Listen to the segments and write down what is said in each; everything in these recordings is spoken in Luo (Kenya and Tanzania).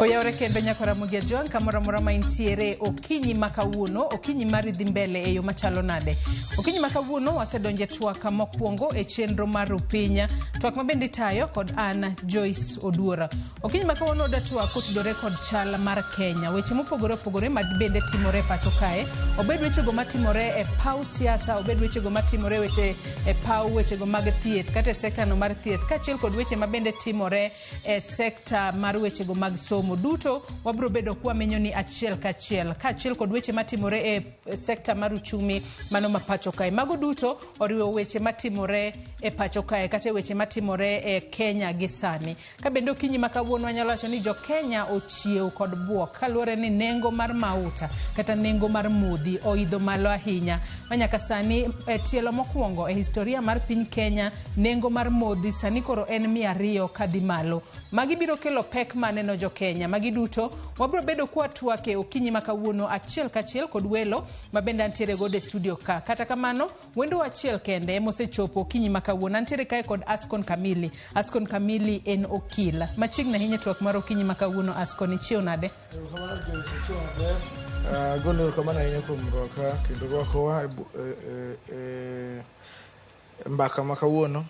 Oyawre kendo nyaka Ramogi Ajwang' kamoro amora ma intiere okinyi ma kawuono, okinyi mari dhi mbele e yo machalo nade? Okinyi ma kawuono wasedonjo e twak mokwongo e chenro mar Rupinya, twak ma bende itayo kod an Joyce Oduora. Okinyi ma kawuono wada twak kotudore kod chal mar Kenya, weche mopogore opogore ma bende timore e pacho kae, obed wechego matimore e paw siasa, obed wechego matimore weche e paw wechego mag thieth kata e sekta no mar thieth, kaachiel kod weche ma bende timore e sekta mar wechego mag somo. Duto wabiro bedo kwamenyo ni achiel kachiel, kaachiel kod weche matimore e sekta mar uchumi mano ma pacho kae. Mago duto oriwo weche matimore e pacho kae kata e weche matimore e Kenya gi sani. Ka bende okinyi ma kawuono wanyalo wacho ni jo Kenya ochiew kod buok kaluwore ni nengo mar mauta kata nengo mar modhi oidho malo ahinya ma nyaka sani e tielo mokwongo e historia mar piny Kenya nengo mar modhi sani koro en 200 kadhi malo. Magi biro kelo pek mane no jo Kenya. Magi duto wabiro bedo kwatwak e okinyi ma kawuono achiel kachiel kod welo ma bende antiere godo e studio ka. Kata kamano wendo achiel kende ema osechopo okinyi ma kawuono. Antiere kae kod Ascon Kamili. Ascon Kamili en okil. Machiegni ahinya e twak mar okinyi ma kawuono. Ascon, ichiew nade? Erokamano Joyce, achiew maber. Agolo erokamano ahinya kuom rwaka kendo rwakowa e mbaka ma kawuono.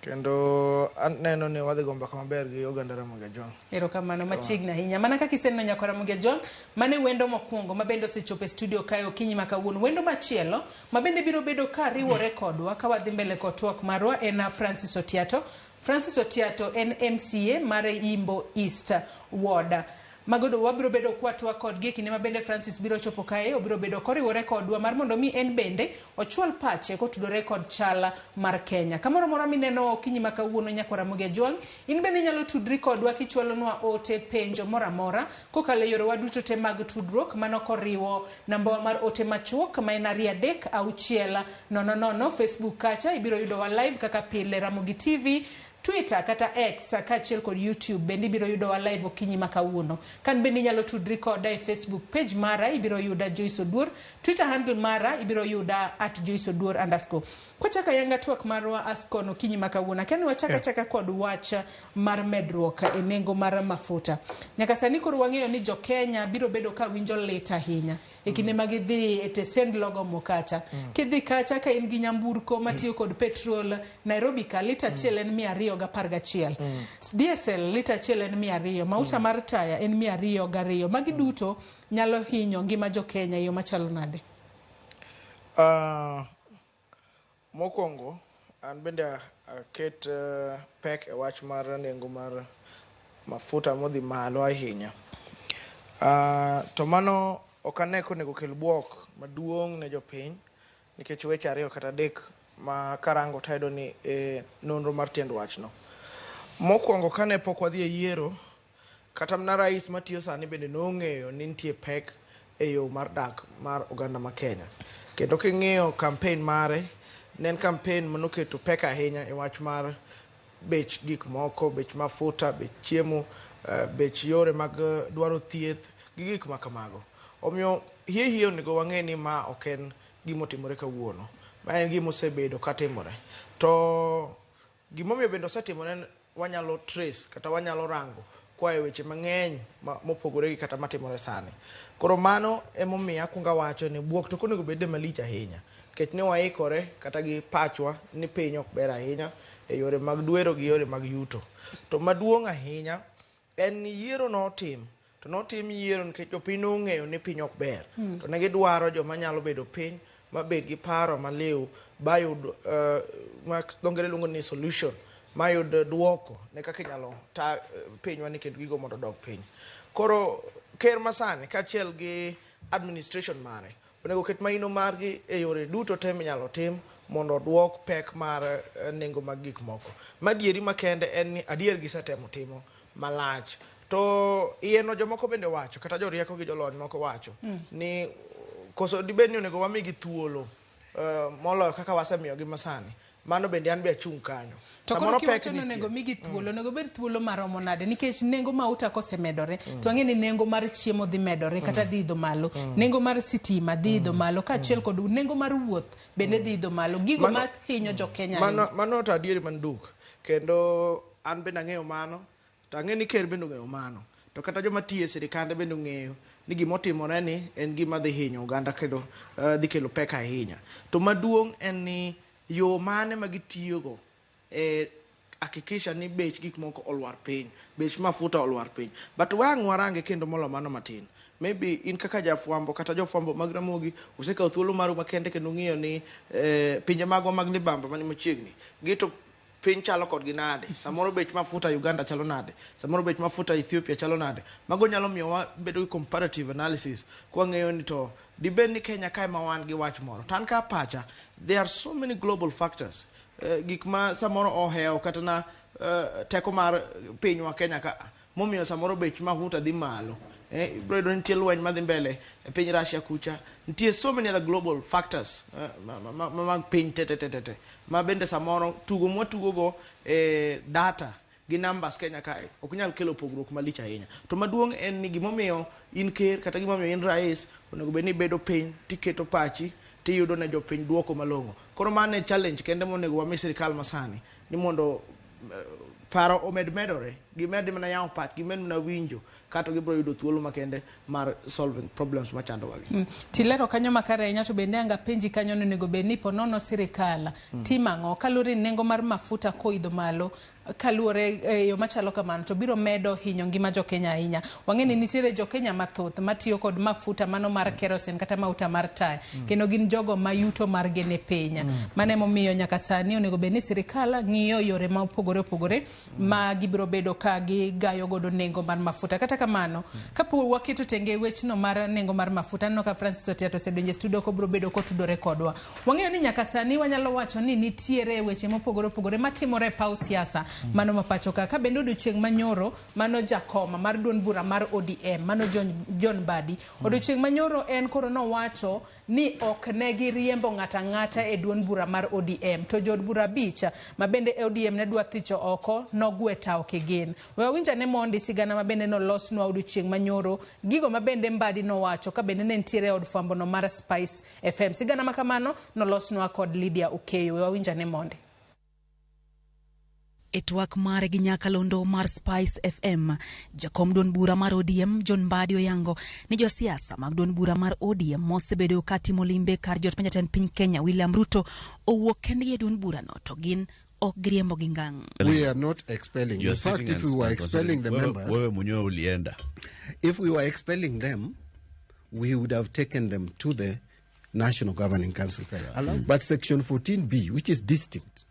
Kendo aneno ni wadhi go mbaka maber gi oganda Ramogi Ajwang'. Erokamano machiegni ahinya. Mana kaka iseneno nyakwar Ramogi Ajwang', mano e wendo mokwongo ma bende osechopo e studio kae okinyi ma kawuono. Wendo machielo ma bende biro bedo ka riwore kodwa ka wadhi mbele kod twak marwa en Francis Otiato. Francis Otiato en MCA mar Imbo East Ward. Mago wabiro bedo kwatwak kodgi e kinde ma bende Francis biro chopo kae, obiro bedo koriwore kodwa mar mondo mi en bende ochwal pache kotudore kod chal mar Kenya. Kamoro amora mineno okinyi ma kawuono nyakwar Ramogi Ajwang', in bende inyalo tudri kodwa kichwalonwa ote penjo moro amora kokalo e yorewa duto te mag tudruok, mano koriwo nambawa mar ote machuok ma en 2 3 6 0 0, Facebook kacha ibiro yudowa live kaka pile Ramogi TV, Twitter kata X kaachiel kod YouTube bende ibiro yudowa live okinyi ma kawuono. Kan bende inyalo tudri koda e Facebook page mara ibiro yuda Joyce Oduor, Twitter handle mara ibiro yuda at Joyce Oduor underscore. Kwachako ayanga twak marwa Ascon okinyi ma kawuono, akia ni wachak achaka kod wach mar medruok e nengo mar mafuta. Nyaka sani koro wang'eyo ni jo Kenya biro bedo ka winjo lit ahinya e kinde ma gidhi e tesend logo mo kacha. Kidhi kacha ka in gi nyamburko matiyo kod petrol Nairobi ka lita achiel en 211. Diesel lita achiel en 200, mauta mar taya en 202. Magi duto nyalo hinyo ngima jo Kenya e yo machalo nade? Mokwongo, an bende aket pek e wach mar nengo mar mafuta modhi malo ahinya. To mano ok ane konego kel buok maduong' ne jopiny nikech weche ariyo kata adek ma karango tayudo ni e nonro mar tiend wachno. Mokwongo kane pok wadhi e yiero, Kata mana rais matiyo sani bende nong'eyo ni nitie pek e yo mar dak mar oganda ma Kenya. Kendo king'iyo campaign mare, ne en campaign manoketo pek ahinya e wach mar bech gik moko, bech mafuta, bech chiemo, bech yore mag dwaro thieth gi gik ma kamago. Omiyo hie hie onego wang'e ni ma ok en gima otimore kawuono. Ma en gima osebedo katimore. To Gimomiyo bende osetimore en wanyalo trace kata wanyalo rango koa e weche mang'eny mopogore gi kata matimore sani. Koro mano emomiyo akwongo awacho ni buok to ok onego bed malich ahinya nikech ne waikore kata gi pachwa ni piny ok ber ahinya e yore mag dwero gi yore mag yuto. To maduong' ahinya en ni yiero notim to notim yiero nikech jopiny nong'eyo ni piny ok ber to ne gidwaro joma nyalo bedo piny mabed gi paro maliw bayud ma dho ngere luongo ni solution mayud duoko ne kaka inyalo ta pinywa ni kendo gigo mondo odog piny. Koro ker masani kaachiel gi administration mare onego oket maino margi e yore duto te minyalo tim mondo oduok pek mar nengo mag gik moko. Madieri makende en ni adier gisetemo timo malach to iye no jomoko bende wacho kata jorieko gi jolony moko wacho ni koso dibed ni onego wamigi thuolo moloyo kaka wasemiyogi masani. Mano bende an be achung' kanyo. To koro Samoro pek kiwacho ni nitie. onego migi thuolo, onego bed thuolo maromo nade? Nikech nengo mauta kosemedore, to wang'e ni nengo mar chiemo dhi medore kata dhi idho malo. Nengo mar sitima dhi idho malo kaachiel kod nengo mar wuoth bende dhi idho malo. Gigo ma hinyo jo Kenya ahinya. Mano to adieri man duk. Kendo an bende ang'eyo mano, to ang'e ni ker bende ong'eyo mano. To kata joma tiyo e sirikande bende ong'eyo ni gimotimore ni en gima dhi hinyo oganda kendo dhi kelo pek ahinya. To maduong' en ni yo mane ma gitiyogo e hakikisha ni bech gik moko olwar piny, bech mafuta olwar piny. But wang' warange kendo molo mano matin. Maybe in kaka jafwambo kata jofwambo mag Ramogi usekawo thuolo maru makende kendo ng'iyo ni pinje magwa mag libamba mani machiegni gi to piny chalo kodgi nade. Samoro bech mafuta Uganda chalo nade, samoro bech mafuta Ethiopia chalo nade. Mago nyalo miyo wabedo gi comparative analysis kwang'eyo ni to dibed ni Kenya kae ma wan gi wach moro. To an ka pacha, there are so many global factors, gik ma samoro ohewo kata na teko mar pinywa Kenya ka momiyo samoro bech mafuta dhi malo. Ibiro yudo ni nitie lweny madhi mbele e piny Russia kucha. Nitie so many other global factors mag piny te te te te te ma bende samoro tugo mwatugo go data gi numbers Kenya kae ok nyal kelo pogruok malich ahinya. To maduong' en ni gimomiyo in ker kata gimomiyo in rais onego bed ni ibedo piny tiketo pachi tiyudo ne jopiny duoko malong'o. Koro mano e challenge kende monego wami sirikal masani ni mondo paro omed medore, gimed mana yawo pach, gimed mana winjo kato gibiro yudo thuolo makende mar solving problems machandowa gi. Tilero kanyo makare ahinya, to bende anga penji kanyo ni onego bed ni ponono sirikal timo ang'o kaluwore ni nengo mar mafuta koidho malo kaluwore e yo machalo kamano to biro medo hinyo ngima jokenya ahinya. Wang'e ni nitiere jokenya mathoth matiyo kod mafuta mano mar kerosene kata mauta mar taya, kendo gin jogo ma yuto margi ni piny. Mano emomiyo nyaka sani onego bed ni sirikal ng'iyo yore ma opogore opogore ma gibiro bedo ka gigayo godo nengo mar mafuta. Kata kamano, kapo waketo tenge wechno mar nengo mar mafuta, aneno ka Francis Otiato osedonjo e studio kobiro bedo kotudore kodwa. Wang'eyo ni nyaka sani wanyalo wacho ni nitiere weche mopogore opogore matimore e paw siasa mano ma pacho ka. Ka bende odiochieng' manyoro mano jakoma mar duond bura mar ODM mano John Mbadi. Odiochieng' manyoro en koro nowacho ni ok ne giriembo ng'ato ang'ata e duond bura mar ODM, to jood bura 5 ma bende ODM ne dwa thicho oko nogwe tawo kigin. We wawinj ane mondi sigana ma bende nolosnwa odiochieng' manyoro, gigo ma bende Mbadi nowacho ka bende ne nitiere e od fwambo no mar Spice FM. Sigana ma kamano nolosnwa kod Lydia Okeyo. We wawinj ane mondi. E twak mare gi nyakalondo mar Spice FM, jakom duond bura mar ODM John Mbadi oyango ni josiasa mag duond bura mar ODM mosebedo ka timo limbe kar jot ma jatend piny Kenya William Ruto owuok kendgi e duond burano to gin ok giriembo gi ngang'. We are not expelling. You In are fact, sitting if and we were and expelling the considering- members, wewe mwenyewe ulienda. If we were expelling them, we would have taken them to the National Governing Council. But Section 14B, which is distinct,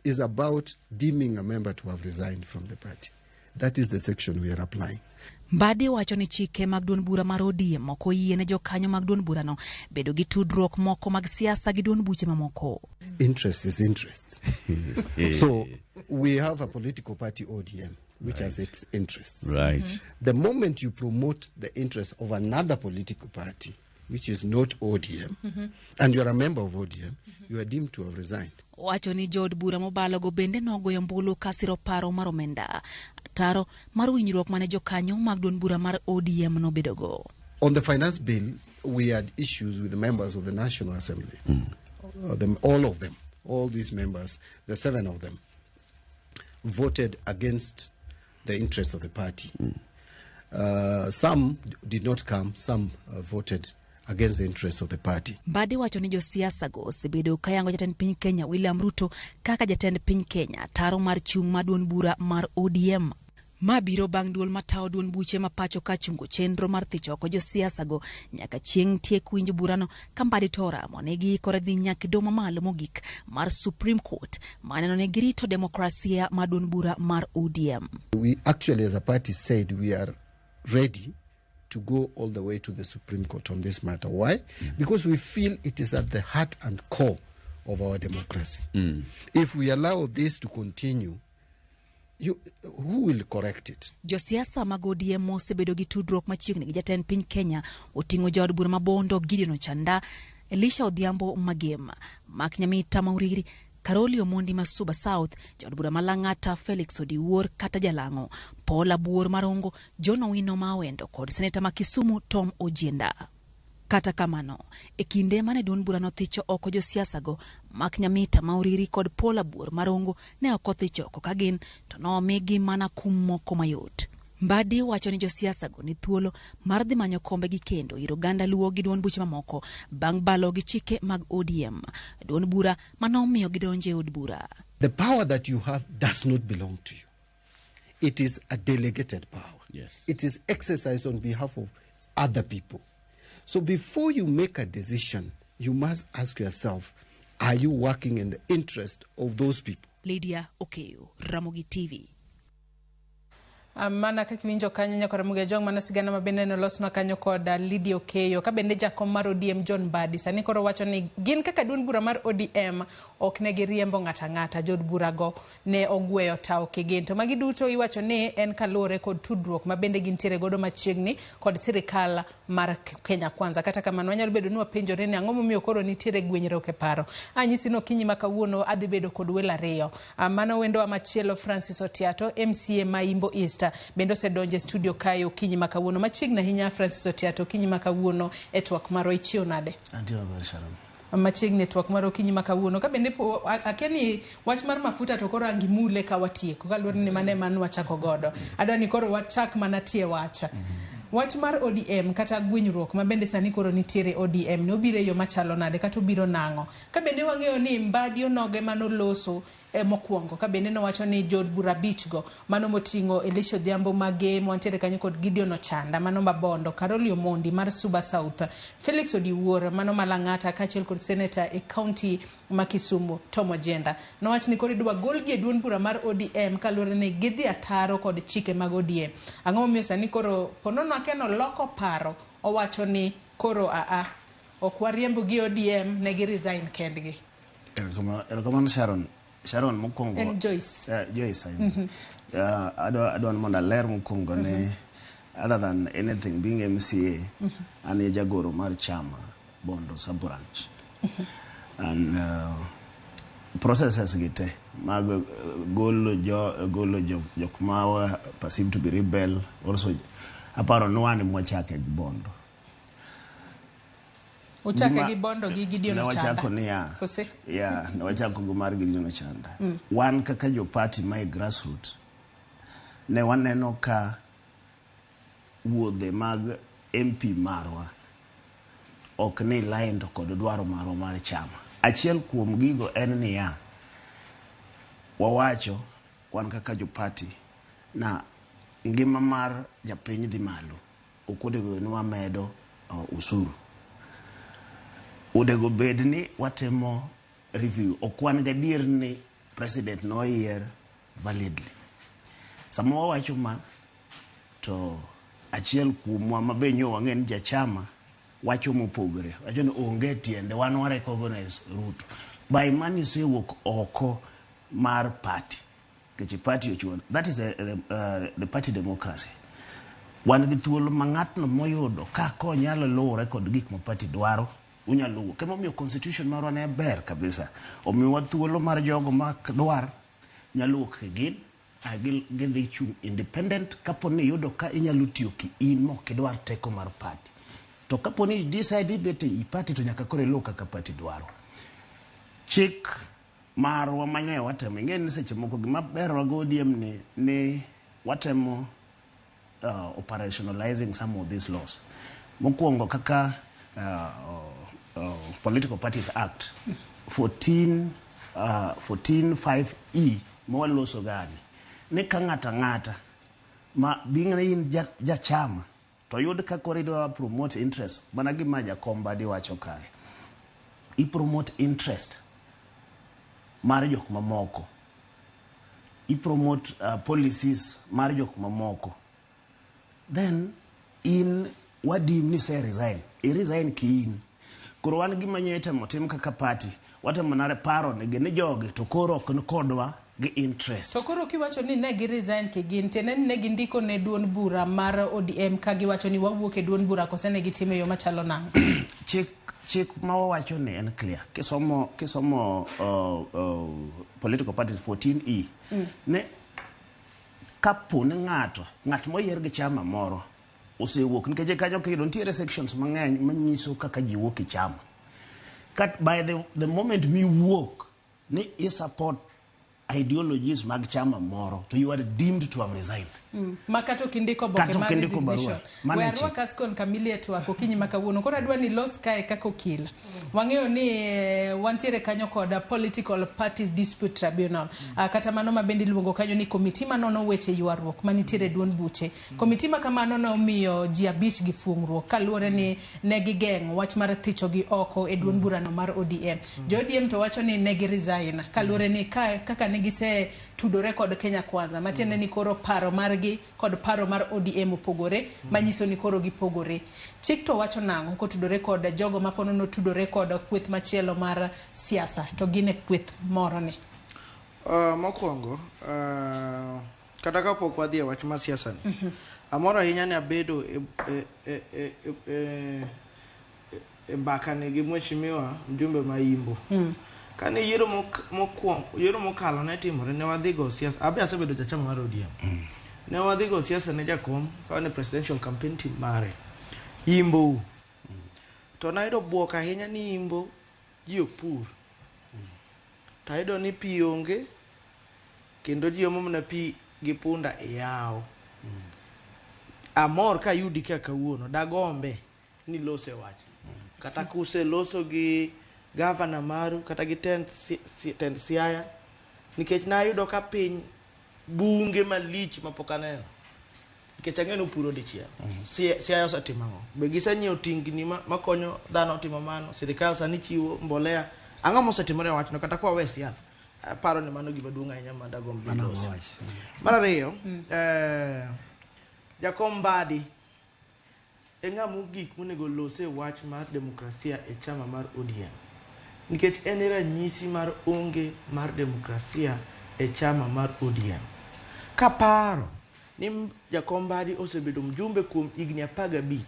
is about deeming a member to have resigned from the party. That is the section we are applying. Mbadi wacho ni chike mag duond bura mar ODM ok oyie ne jokanyo mag duond burano bedo gi tudruok moko mag siasa gi duond buche mamoko. Interest is interest. So we have a political party, ODM, which has its interests. The moment you promote the interest of another political party, which is not ODM, and you are a member of ODM, you are deemed to have resigned. Owacho ni jood bura mobalogo bende nogoyo ombulu ka siro paro mar omenda ataro mar winjruok mane jokanyo mag duond bura mar ODM nobedogo. On the finance bill, we had issues with the members of the National Assembly. All of them, all these members, the 7 of them, voted against the interests of the party. Some did not come, some voted against the interests of the party. Mbadi wacho ni josiasa go osebedo ka yango jatend piny Kenya William Ruto kaka jatend piny Kenya taro mar chung' mar duond bura mar ODM. Ma biro bang' duol matayo duond buche ma pacho ka chungo chenro mar thicho oko josiasa go nyaka chieng' tiek winj burano ka Mbadi to oramo ni giikore dhi nyaka e doho mamalo mogik mar Supreme Court maneno ni girito demokrasia mar duond bura mar ODM. We actually as a party said we are ready to go all the way to the Supreme Court on this matter. Why? Because we feel it is at the heart and core of our democracy. If we allow this to continue, who will correct it? Josiasa mag ODM osebedo gi tudruok machiegni gi jatend piny Kenya oting'o jaod bura ma Bondo Gideon Ochanda, Elisha Odhiambo Magem, Mark Nyamita Mauriri, Karoli Omondi ma Suba South, jaod bura ma Lang'ata Felix Odiwuor kata Jalang'o, Paul Abuor Marongo, John Owino ma Awendo kod seneta ma Kisumu Tom Ojienda. Kata kamano, e kinde mane duond bura nothicho oko josiasa go, Mark Nyamita Mauriri kod Paul Abuor Marongo ne ok othicho oko ka gin, to nomigi mana kum moko mayot. Mbadi wacho ni josiasa go ni thuolo mar dhi manyo kombegi kendo ir oganda Luo gi duond buche mamoko bang' balo gi chike mag ODM, duond bura manomiyo gidonjo e od bura. The power that you have does not belong to you. It is a delegated power. It is exercised on behalf of other people. So before you make a decision, you must ask yourself, are you working in the interest of those people? Lydia Okeyo, Ramogi TV. Mana kaka iwinjo kanyo nyakora Muga Jong, mano sigana ma bende nolosnwa kanyo kod Lydia Okeyo ka bende jakom mar ODM John Mbadi sani koro wacho ni gin kaka duond bura mar ODM ok ne giriembo ng'ato ang'ata, jood burago ne ogweyo tawo kigin. To magi duto iwacho ni en kaluwore kod tudruok ma bende gintiere godo machiegni kod sirikal mar Kenya Kwanza. Kata kamano wanyalo bedo ni wapenjore ni ang'o momiyo koro nitiere gwenyruok e paro. Anyisi ni okinyi ma kawuono adhi bedo kod welo ariyo. Mano wendowa machielo Francis Otiato, MCA ma Imbo East, bende osedonjo e studio kae okinyi ma kawuono. Machiegni ahinya Francis Otiato, okinyi ma kawuono e twak marwa, ichiew nade? Antie maber, Sharon. Machiegni e twak mar okinyi ma kawuono. Ka bende akia ni wach mar mafuta to koro ang' imule ka watieko kaluwore ni mano ema nwachako godo. Adwa ni koro wachak mana tie wacha. Wach mar ODM kata gwenyruok ma bende sani koro nitiere ODM ni obiro e yo machalo nade kata obiro nang'o? Ka bende wang'eyo ni Mbadi onoge manoloso mokwongo ka bende nowacho ni jood bura abich go mano moting'o Elisha Odhiambo Magem, wantiere kanyo kod Gideon Ochanda mano Mabondo, Caroli Omondi mar Suba South, Felix Odiwuor mano Malang'ata kaachiel kod seneta e kaunti ma Kisumu Tom Ojienda. Nowach ni koro idwa golgi e duond bura mar ODM kaluwore ni gidhi ataro kod chike mag ODM. Ang'o momiyo sani koro ponono akia noloko paro owacho ni koro aa ok wariemb gi ODM ne gi resign kendgi. Erokamano Sharon. Sharon mokwongo. En Joyce. Joyce, I mean. Adwa ni mondo aler mokwongo ni other than anything being MCA, an e jagoro mar chama Bondo sub branch. And processes gi te mag golo jo jok ma were perceived to be rebel also aparo ni wan mwachake gi Bondo. Uchake gi Bondo gi Gideon Ne Ochanda. wachako niya. Kose? Yeah, ne wachako gi mar Gideon Ochanda. Wan kaka jo party ma e grassroots ne waneno ka wuodhe mag MP marwa ok ni line to kod dwaro marwa mar chama. Achiel kuom gigo en niya, wawacho wan kaka jo party na ngima mar japiny dhi malo, ok onego bed ni wamedo usuru. Onego bed ni watimo review. Ok wan gadier ni president noyier validly. Sama wawacho ma, to achiel kuomwa ma be nyo wang'e ni jachama wacho mopogore. Wacho ni onge tiende, wan wa recognize Ruto. By mani isewuok oko mar party. Nikech party ochuo. That is the party democracy. Wan gi thuolo ma ng'atno moyudo ka konyalo luwore kod gik ma party dwaro, unyalo wuok. Emomiyo constitution marwa ne ber kabisa. Omiyowa thuolo mar jogo ma dwar nyalo wuok kigin, gidhi chung' independent kapo ni iyudo ka inyalo tiyo ki in mok idwar teko mar party. To kapo ni decide ibet e party to nyaka koro iluw kaka party dwaro. Chik marwa mane watemo, ing'e ni seche moko gima ber wa go ODM ni watemo operationalizing some of these laws. Mokwongo kaka Political Parties Act 14.5E mawaloso gani ni ka ng'ata ng'ata ma being ni in jachama to yud ka koro idwa promote interest mana gima jakom Mbadi wacho kae, i promote interest mar jok mamoko, i promote policies mar jok mamoko, then in wadim ni se resign, i resign ki in. Koro wan gima nyo itemo tim kaka party, watemo nare paro negi ni jogi to koro ok ni kodwa gi interest. To koro kiwacho ni ne gi resign kigin, tiende ni ne gindiko ne duond bura mar ODM ka giwacho ni wawuok e duond bura, kose ne gitimo e yo machalo nang'o? Chik ma wawacho ni en clear. Kisomo Political Parties 14E, ne kapo ni ng'at moyier gi chama moro osewuok, nikech kanyo kiyudo nitiere sections mang'eny manyiso kaka ji wuok e chama. Kat by the moment miwuok ni i support ideologies mag chama moro to you are deemed to have resigned. Ma kata ok indiko oboke Kata ok mar indiko barua. resignation. Mano We e chik. arwak Ascon Kamili e twak okinyi ma kawuono. Koro adwa ni los kae kaka okil. Wang'eyo ni wantiere kanyo kod Political Parties Dispute Tribunal. Kata mano ma bende iluongo kanyo ni komiti manono weche ywaruok manitiere e duond buche. Komiti ma kamano nomiyo ji 5 gi fuong'ruok kaluwore ni ne gigeng'o wach mar thicho gi oko e duond burano mar ODM. Jo ODM to wacho ni ne gi resign kaluwore ni kaka ne gise tudore kod Kenya Kwanza, matiende ni koro paro margi kod paro mar ODM opogore, manyiso ni koro gipogore. Chik to wacho nang'o kotudore kod jogo mapono notudore kod kweth machielo mar siasa to gin e kweth moro ni? Mokwongo, kata kapok wadhi e wach mar siasa ni, amor ahinya ni abedo e mbaka ni gi mheshimiwa mjumbe ma Imbo. Kane yiero mokwongo, yiero mokalo ne timore, ne wadhi go siasa. Abe asebedo jachama mar ODM. Ne wadhi go siasa ne jakom ka ne presidential campaign team mare. Imbo. To nayudo buok ahinya ni Imbo ji ok pur. To ayudo ni pi onge kendo ji omo mana pi gi punda e yawo. Amor kayudi ka kawuono, dagombe ni lose wach. Kata kuseloso gi gavana maru kata gi tend Siaya, nikech nayudo ka piny bunge malich mapok aneno. Nikech ang'eyo ni upuro dichiel. Siaya osetimo ang'o? Be gisenyiewo tingni makonyo dhano timo mano? Sirikal sani chiwo mbolea. Ang'o mosetimore e wachno kata kwa we siasa? Aparo ni mano gima duong' ahinya ma dagomb ni Mano lose. wach. Mar ariyo, Jakom Mbadi e ng'ama mogik monego lose wach mar demokrasia e chama mar ODM. Nikech en e ranyisi mar onge mar demokrasia e chama mar ODM. Kaparo ni Jakom Mbadi osebedo mjumbe kuom higni 15,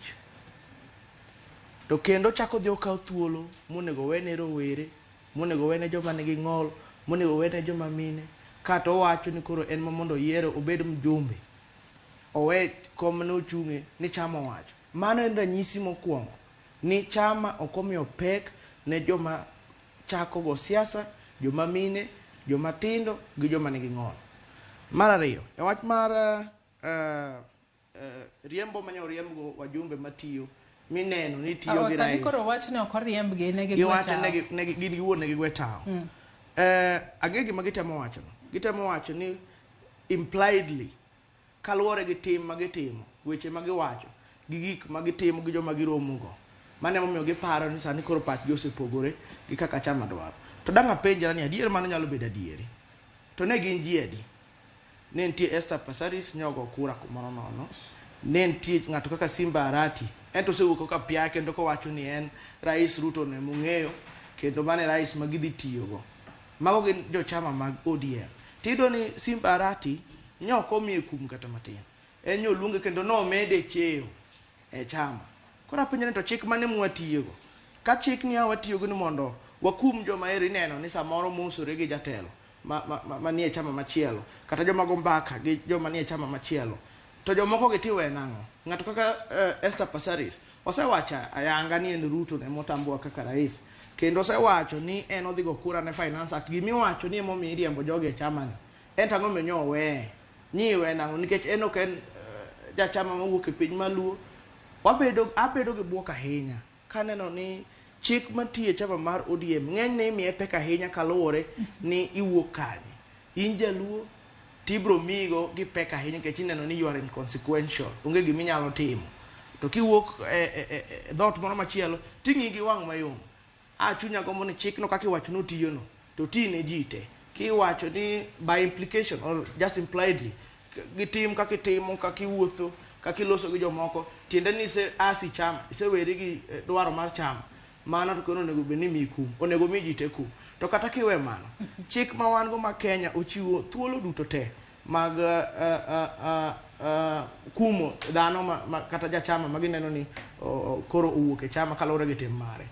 to kendo chako dhi okaw thuolo monego wene rowere, monego wene joma nigi ng'ol, monego wene joma mine, kato owacho ni koro en ma mondo oyiere obed mjumbe, owe kom ne ochung'e ni chama owacho. Mano en ranyisi mokwongo ni chama ok omiyo pek ne joma chako go siasa, joma mine, joma tindo gi joma nigi ng'ol. Mar ariyo, e wach mar riembo mane oriembgo wajumbe matiyo mineno ni tiyo gi Sani rais. koro wach ne ok oriembgi, ne gigwe Giwacho tawo. ne gin giwuon ne gigwe tawo. Ang'e gima gitemo wacho no. Gitemo wacho ni impliedly kaluwore gi tim ma gitimo, weche ma giwacho, gi gik ma gitimo gi joma giromogo. Mano emomiyo giparo ni sani koro pachgi osepogore gi kaka chama dwaro. To dang' apenjra ni adier mano nyalo bedo adieri. To ne gin ji adi? Ne nitie Esther Passaris nyogo kura kumoro nono. Ne nitie ng'ato kaka Simba Arati. En to osewuok kaka piaye kendo kowacho ni en Rais Ruto ne mong'eyo kendo mano e rais ma gidhi tiyogo. Mago gin jochama mag ODM. Tiyudo ni Simba Arati ne ok omiye kum kata matin. En nyoluonge kendo nomede cheo e chama. Koro apenjo ni to chik mane mwatiyogo? Ka chik ni watiyogo ni mondo wakum joma eri ineno ni samoro mosore gi jatelo manie chama machielo kata joma go mbaka gi joma nie chama machielo to jomoko gi tiwe nang'o? Ng'ato kaka Esther Passaris osewacho ayanga ni en Ruto ne motambua kaka rais kendo osewacho ni en odhi go kura ne Finance Act. Gimiwacho ni emomiyo iriembo jogi e chama ni en to ang'o omiyo nyo oweye? Nyiwe nang'o? Nikech en ok en jachama mowuok e piny maluo. Abedo gi buok ahinya kaneno ni chik mantie e chama mar ODM ng'enyne imiye pek ahinya kaluwore ni iwuok kanye. In jaluo tibro miyigo gi pek ahinya nikech ineno ni you are inconsequential, onge gima inyalo timo. To kiwuok e dhoot moro machielo ting'iyi gi wang' mayom. A chunya gombo ni chikno kaka iwacho ni otiyono to oti ne ji te. Kiwacho ni by implication or just impliedly gitim kaka itimo, kaka iwuotho, kaka iloso gi jomoko, tiende ni ise asi chama, iseweri gi dwaro mar chama. Mano to koro onego bed ni imiyi kum, onego mi ji te kum. To kata kiwe mano, chik ma wan go ma Kenya ochiwo thuolo duto te mag kumo dhano kata jachama ma gineno ni koro owuok e chama kaluwore gi tim mare.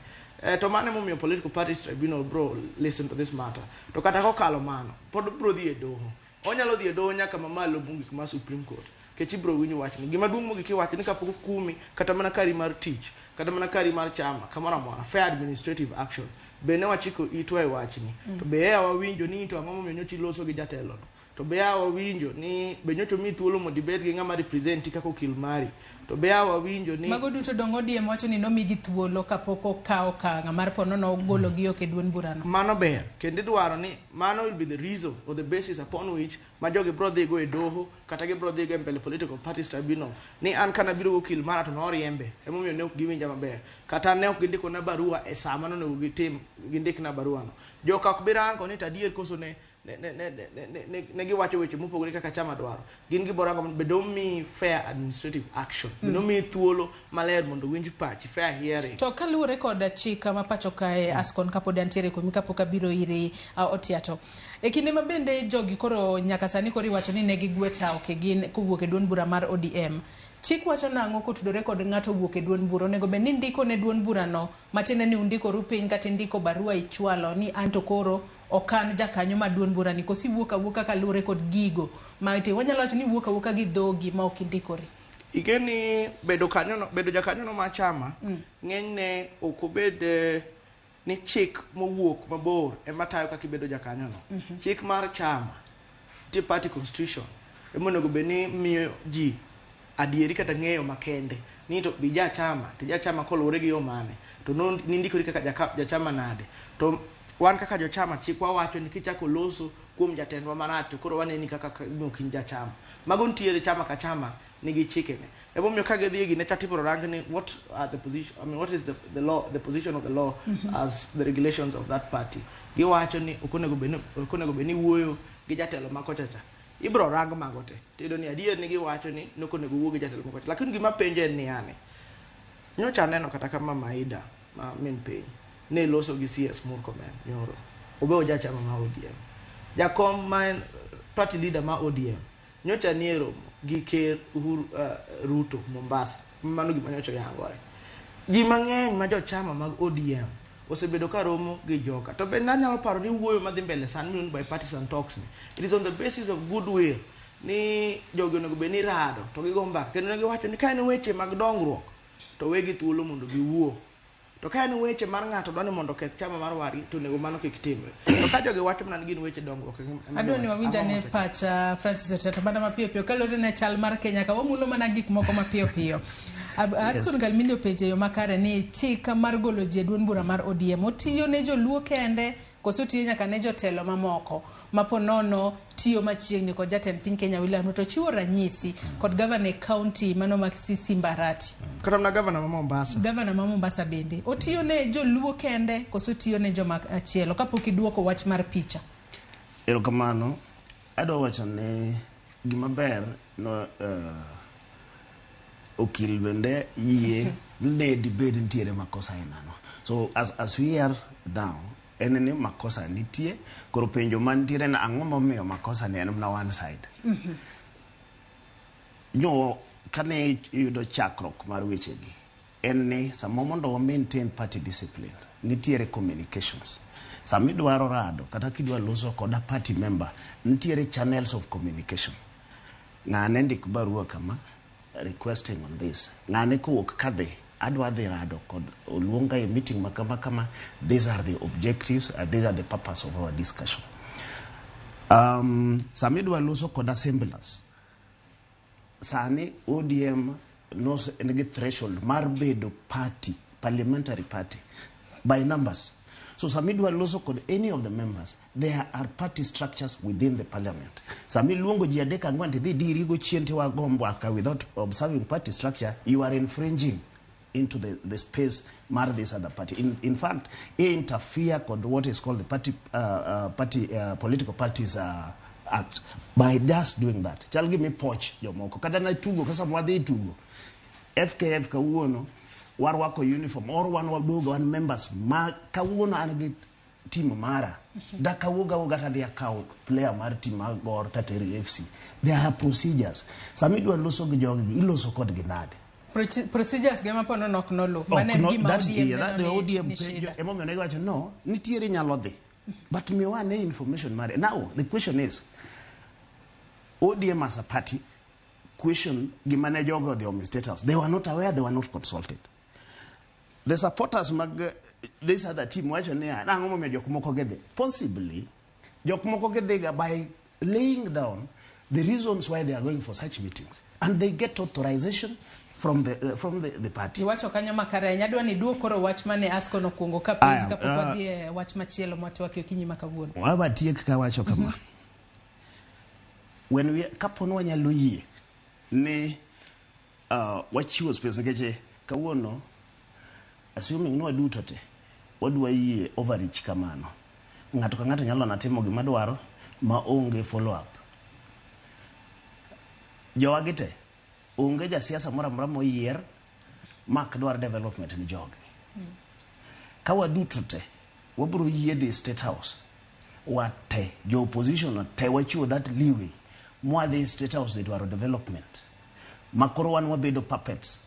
To mano emomiyo Political Parties Tribunal bro listen to this matter. To kata kokalo mano, pod bro dhi e doho. Onyalo dhi e doho nyaka mamalo mogik mar Supreme Court. Kech ibiro winj wachni. Gima duong' mogik iwacho ni kapok okumi kata mana kari mar tich, kata mana kari mar chama, kamoro amora, fair administrative action. Be ne wachiko itwa e wachni. To be ea wawinjo ni to ang'o momiyo nyocha iloso gi jatelo no. To be ea wawinjo ni be nyocha omiyi thuolo mondo ibed gi ng'ama representi kaka okil mari. To be ea wawinjo ni Mago duto dong ODM wacho ni nomigi thuolo kapok okawo okang' mar po nono ogologi oko e duond burano. Mano ber. Kendo idwaro ni mano will be the reason or the basis upon which ma jogi bro dhi go e doho kata gibro dhi go e mbele political parties tribunal ni an kana biro gokil mara to noriembe emomiyo ne ok giwinja maber kata ne ok gindikona barua e saa mane onego gitim gindikna barua no joka ok bi rango ni to adier koso ne ne ne ne ne ne ne ne giwacho weche mopogore kaka chama dwaro gin giborango bende omiyi fair administrative action bende omiyi thuolo maler mondo owinj pachi fair hearing. To kaluwore kod chik ma pacho kae Ascon kapod antiere kuomi kapok abiro iri Otiato. E kinde ma bende jogi koro nyaka sani koro iwacho ni ne gigwe tawo ke gin kowuok e duond bura mar ODM. Chik wacho nang'o kotudore kod ng'ato wuok e duond bura? Onego bed ni ndiko ne duond burano matiende ni undikoru piny kata indiko barua ichwalo ni anto koro ok an jakanyo mar duond burani koso iwuok awuoka kaluwore kod gigo ma ite wanyalo wacho ni iwuok awuoka gi dhogi ma ok indikori. Ing'e ni bedo kanyono, bedo jakanyono mar chama ng'enyne ok obed ni chik mowuok mabor ema tayo kaka ibedo jakanyono. Chik mar chama, nitie party constitution, ema onego bed ni miyo ji adieri kata ng'eyo makende ni to bi ja chama, to ja chama koluwore gi yo mane, to nindikori kaka jachama nade. To wan kaka jochama chikwa wacho ni kichako loso kuom jatendwa marach to koro waneni kaka ok in jachama. Mago nitiere chama ka chama nigi chikene. Emomiyo ka gidhi e gine cha tibiro rang ni what are the position, I mean, what is the law, the position of the law as the regulations of that party. Giwacho ni ok onego bed ni wuoyo gi jatelo ma kocha cha. Ibiro rang mago te. Tiyudo ni adier ni giwacho ni ok onego wuo gi jatelo ma kocha. Lakini gima penjo en ni yani, nyocha aneno kata ka Mama Aida ma min piny ne loso gi CS Murkomen nyoro. Obe oja chama ma ODM. Jakom ma en party leader ma ODM nyocha nie romo gi ker Uhuru Ruto Mombasa. Mano gima nyocha oyangore. Ji mang'eny ma jochama mag ODM osebedo ka romo gi joka. To bende anyalo paro ni wuoyo madhi mbele sani miluongo ni bipartisan talks ni. It is on the basis of goodwill ni jogi onego bed ni rado to gigo mbaka. Kendo ne giwacho ni ka en weche mag dongruok to wegi thuolo mondo giwuo. To ka en weche mar ng'ato dwa ni mondo oketh chama mar wadgi to onego mano kik timre. To ka jogi wacho mana ni gin weche dongruok Adwa ni wawinj ane pacha Francis Otiato mana mapiyo piyo kaluwore ne chal mar Kenya ka wamulo mana gik moko mapiyo piyo. Ascon Galmindi openjo e yo makare ni chik mar golo ji e duond bura mar ODM otiyo ne joluo kende koso otiyo nyaka ne jotelo mamoko ma po nono tiyo machiegni kod jatend piny Kenya William Ruto chiwo ranyisi kod gavana e county mano ma Simba Arati. Kata mana gavana ma Mombasa. Gavana ma Mombasa bende otiyo ne joluo kende koso otiyo ne joma achielo kapok iduoko wach mar picha. Erokamano. Adwa wacho ni gima ber no okil bende yie ne dibed nitiere makosa ainano. So as we are now, en ni makosa nitie, koro penjo mantiere na ang'o momiyo makosa ni en mana one side. Nyo kane iyudo chakruok mar wechegi, en ni sama mondo wa maintain party discipline, nitiere communications. Sama idwaro rado kata kidwa loso kod a party member, nitiere channels of communication. Ng'ane ndik barua kama requesting on this. Ng'ane kowuok kadhi, adwa dhi rado kod oluonga e meeting ma kama kama, these are the objectives and these are the purpose of our discussion. Sama idwa loso kod assemblers, sani ODM nigi threshold mar bedo party, parliamentary party, by numbers. So sama idwa loso kod any of the members, there are party structures within the parliament. Sama iluongo ji adek ang'wen tidhi diri go chien tiwago mbaka without observing party structure, you are infringing into the space mar this other party. In fact, interfere kod what is called the political parties act by just doing that. Chal gi mipoch jomoko. Kata na tugo, kasa mwadhi tugo. FKF kawuono, warwako uniform, or wan waduogo, wan members, ma kawuono an gi team mara. Da kawuoga awuoga tadhi akawo player mar team mar Gor tatero FC. There are procedures. Sama idwa loso gi jogi, iloso kodgi nade? Procedures ge ma po nono ok noluw. Mano en gima ODM neno The ni ODM ni penjo, shida. emomiyo ne giwacho, no, nitiere nyalo dhi. But miwa ne information mare. Now, the question is, ODM as a party, question gima ne jogo odhi omi State House. They were not aware, they were not consulted. The supporters mag this other team wacho niya, nang'o momiyo jok moko gidhi? Possibly, jok moko gidhiga by laying down the reasons why they are going for such meetings. And they get authorization from the party. Iwacho kanyo makare ahinya. Adwa ni iduok koro wach mane Asko nokwongo ka penj Aya, kapok wadhi e wach machielo mwatwakie okinyi ma kawuono. Wabatiek kawacho kama. When we, kapo ni wanyalo yie ni wachiwo space nikech kawuono assuming ni waduto te wadwa yie overreach kamano ng'ato ka ng'ato nyalo na timo gima dwaro ma onge follow up jowagi te onge jasiasa moro amora moyier mak dwar development ni jogi ka waduto te wabiro yie dhi State House wate jo opposition te wachiwo that leeway mwadhi State House dhi dwaro development ma koro wan wabedo puppets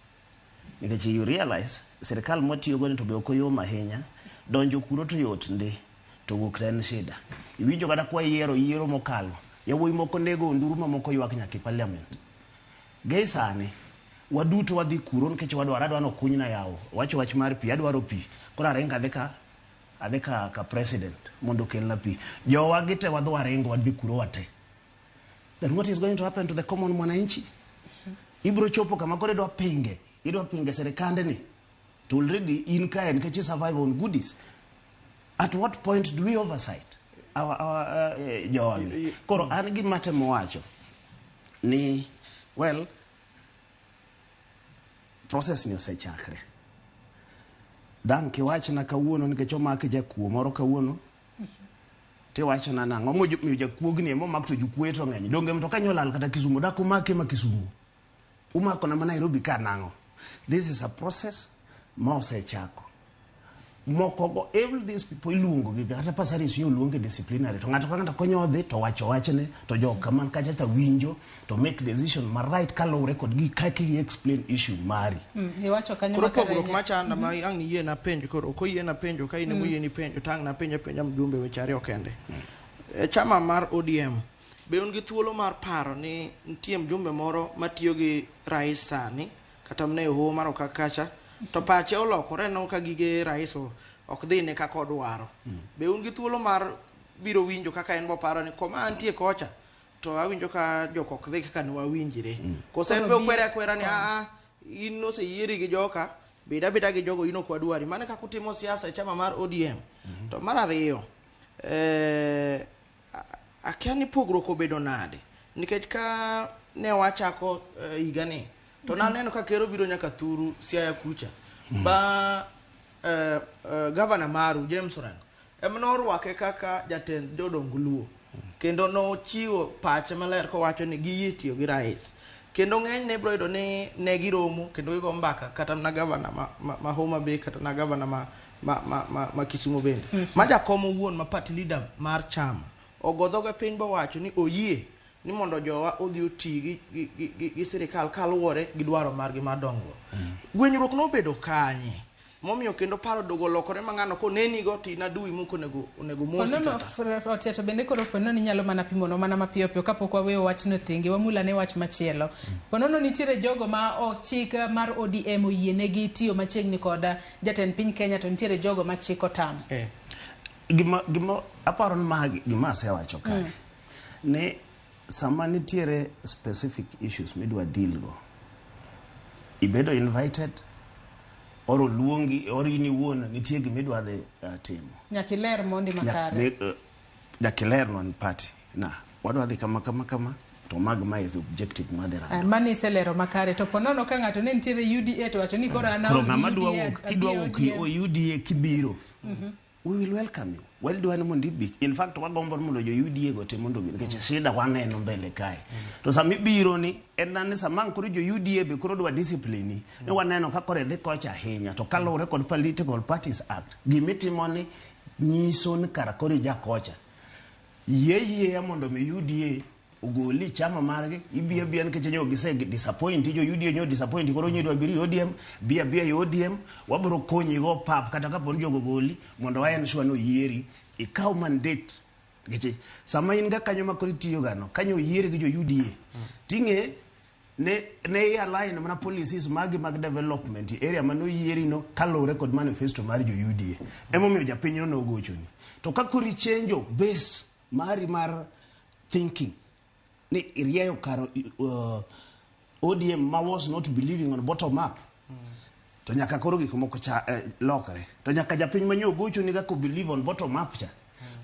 nikech you realize sirikal mwatiyogo ni to be ok oyom ahinya donjo kuro to yot ndi to wuok to en shida iwinjo kata kwa yiero yiero mokalo yawuoyi moko nego onduru mamoko ywak nyaka e parliament gi sani waduto wadhi kuro nikech wadwaro adwa nokunyna yawo wacho wach mar pi adwaro pi koro aringo adhi ka president mondo okelna pi jowa gi te wadhi waringo wadhi kuro wate then what is going to happen to the common mwananchi ibro chopo kama koro idwa pinge sirikande ni to already in kae nikech i survive on goodies at what point do we oversight our jowagi koro an gima temo wacho ni well process ni osechakre dang' kiwachna kawuono nikech omak jakuo moro kawuono tiwachona nang'o momiyo jakuogni ema to jokuoye to ng'eny donge mtoka nyolal kata Kisumu dak umake ma Kisumu umako na ma Nairobi ka nang'o this is a process ma osechako moko go all these people iluongo gi kata Passaris yo luonge disciplinary to ng'ato ka ng'ato konyo dhi to wacho wachne to jok man kacha ta winjo to make decision ma right kaluwore kod gi kaka i explain issue mari. Iwacho kanyo Koro makare pogruok ahinya. Machanda ma ang' yie na penjo koro ok oyie na penjo ka in ema oyieni penjo to ang' napenj apenja mjumbe weche ariyo kende. E chama mar ODM be un gi thuolo mar paro ni nitie mjumbe moro matiyo gi rais sani kata mana e hoho mar Okak kacha to pache olokore no ka gige rais ok dhine kaka odwaro. Be un gi thuolo mar biro winjo kaka en boparo ni koma antie kocha to awinjo ka jok ok dhi kaka ne wawinjre. Koso en Koro be okwere akwera ni aa in noseyieri gi joka bed abeda gi jogo in ok wadwari mano e kaka utimo siasa e chama mar ODM. To mar ariyo akia ni pogruok obedo nade nikech ka ne wachako higani to naneno ka ker obiro nyaka thuru Siaya kucha ba gavana maru James Orengo ema norwake kaka jatend jodong Luo kendo nochiwo pache maler kowacho ni giyie tiyo gi rais kendo ng'enyne ibiro yudo ni ne giromo kendo gigo mbaka kata na gavana ma Homa Bay kata na gavana ma Kisumu bende ma jakom owuon ma party leader mar chama ogo dhoge piny bowacho ni oyie ni mondo jowa odhi oti gi sirikal kaluwore gi dwaro margi mar dongruok. Gwenyruok nobedo kanye momiyo kendo paro dogo olokore ma ng'ano konenigo to in adui mok onego mosi Ponono kata Otiato bende koro ponono inyalo mana pimonwa mana mapiyo piyo kapok waweyo wachno thenge wamulane wach machielo. Ponono nitiere jogo ma chik mar ODM oyienegi tiyo machiegni kod jatend piny Kenya to nitiere jogo ma chik otamo. Gima aparo ni ma gima asewacho kae ni sama nitiere specific issues midwa deal go ibedo invited or oluongi or in iwuon nitie gimidwa dhi timo. Nyaka iler mondi makare. Nyaka iler ni party na wadwa dhi kama kama kama to mag ma is the objective madhi rando. Mano iselero makare to ponono ka ng'ato ne nitiere UDA to wacho ni koro an Koro aol gi ng'ama dwa UDA, wuok abi kidwa wuok ODM. o UDA kibiro we will welcome you wadwa ni mondo ibi in fact wagombo ni mondo jo UDA go te mondo obi nikech shida waneno mbele kae to sama ibiro ni en na ni sama ang' koro jo UDA be koro dwa discipline ni waneno ka koro idhi kocha ahinya to kaluwore kod Political Parties Act gimitimo ni nyiso ni kara koro ija kocha yie yieya mondo mi UDA ogoli chama margi ibi abiya nikech nyo gise disappoint jo UDA nyo disappoint koro nyo idwa biro e ODM bi abiya e ODM wabiro konyi go pap kata kapo ni jogo goli mondo wa ensure ni oyieri ikaw mandate nikech sama in ga kanyo ma koro itiyo gano kanyo oyieri gi jo UDA ting'e Ne align mana policies magi mag development e area mano yieri no kaluwore kod manifesto mar jo UDA. Emomiyo japinyno nogochoni. To ka koro ichenjo base mari mar thinking ni irieyo kar ODM ma was not believing on bottom up, to nyaka koro gik moko cha lokre. To nyaka japiny manyo gochoni kaka believe on bottom up cha,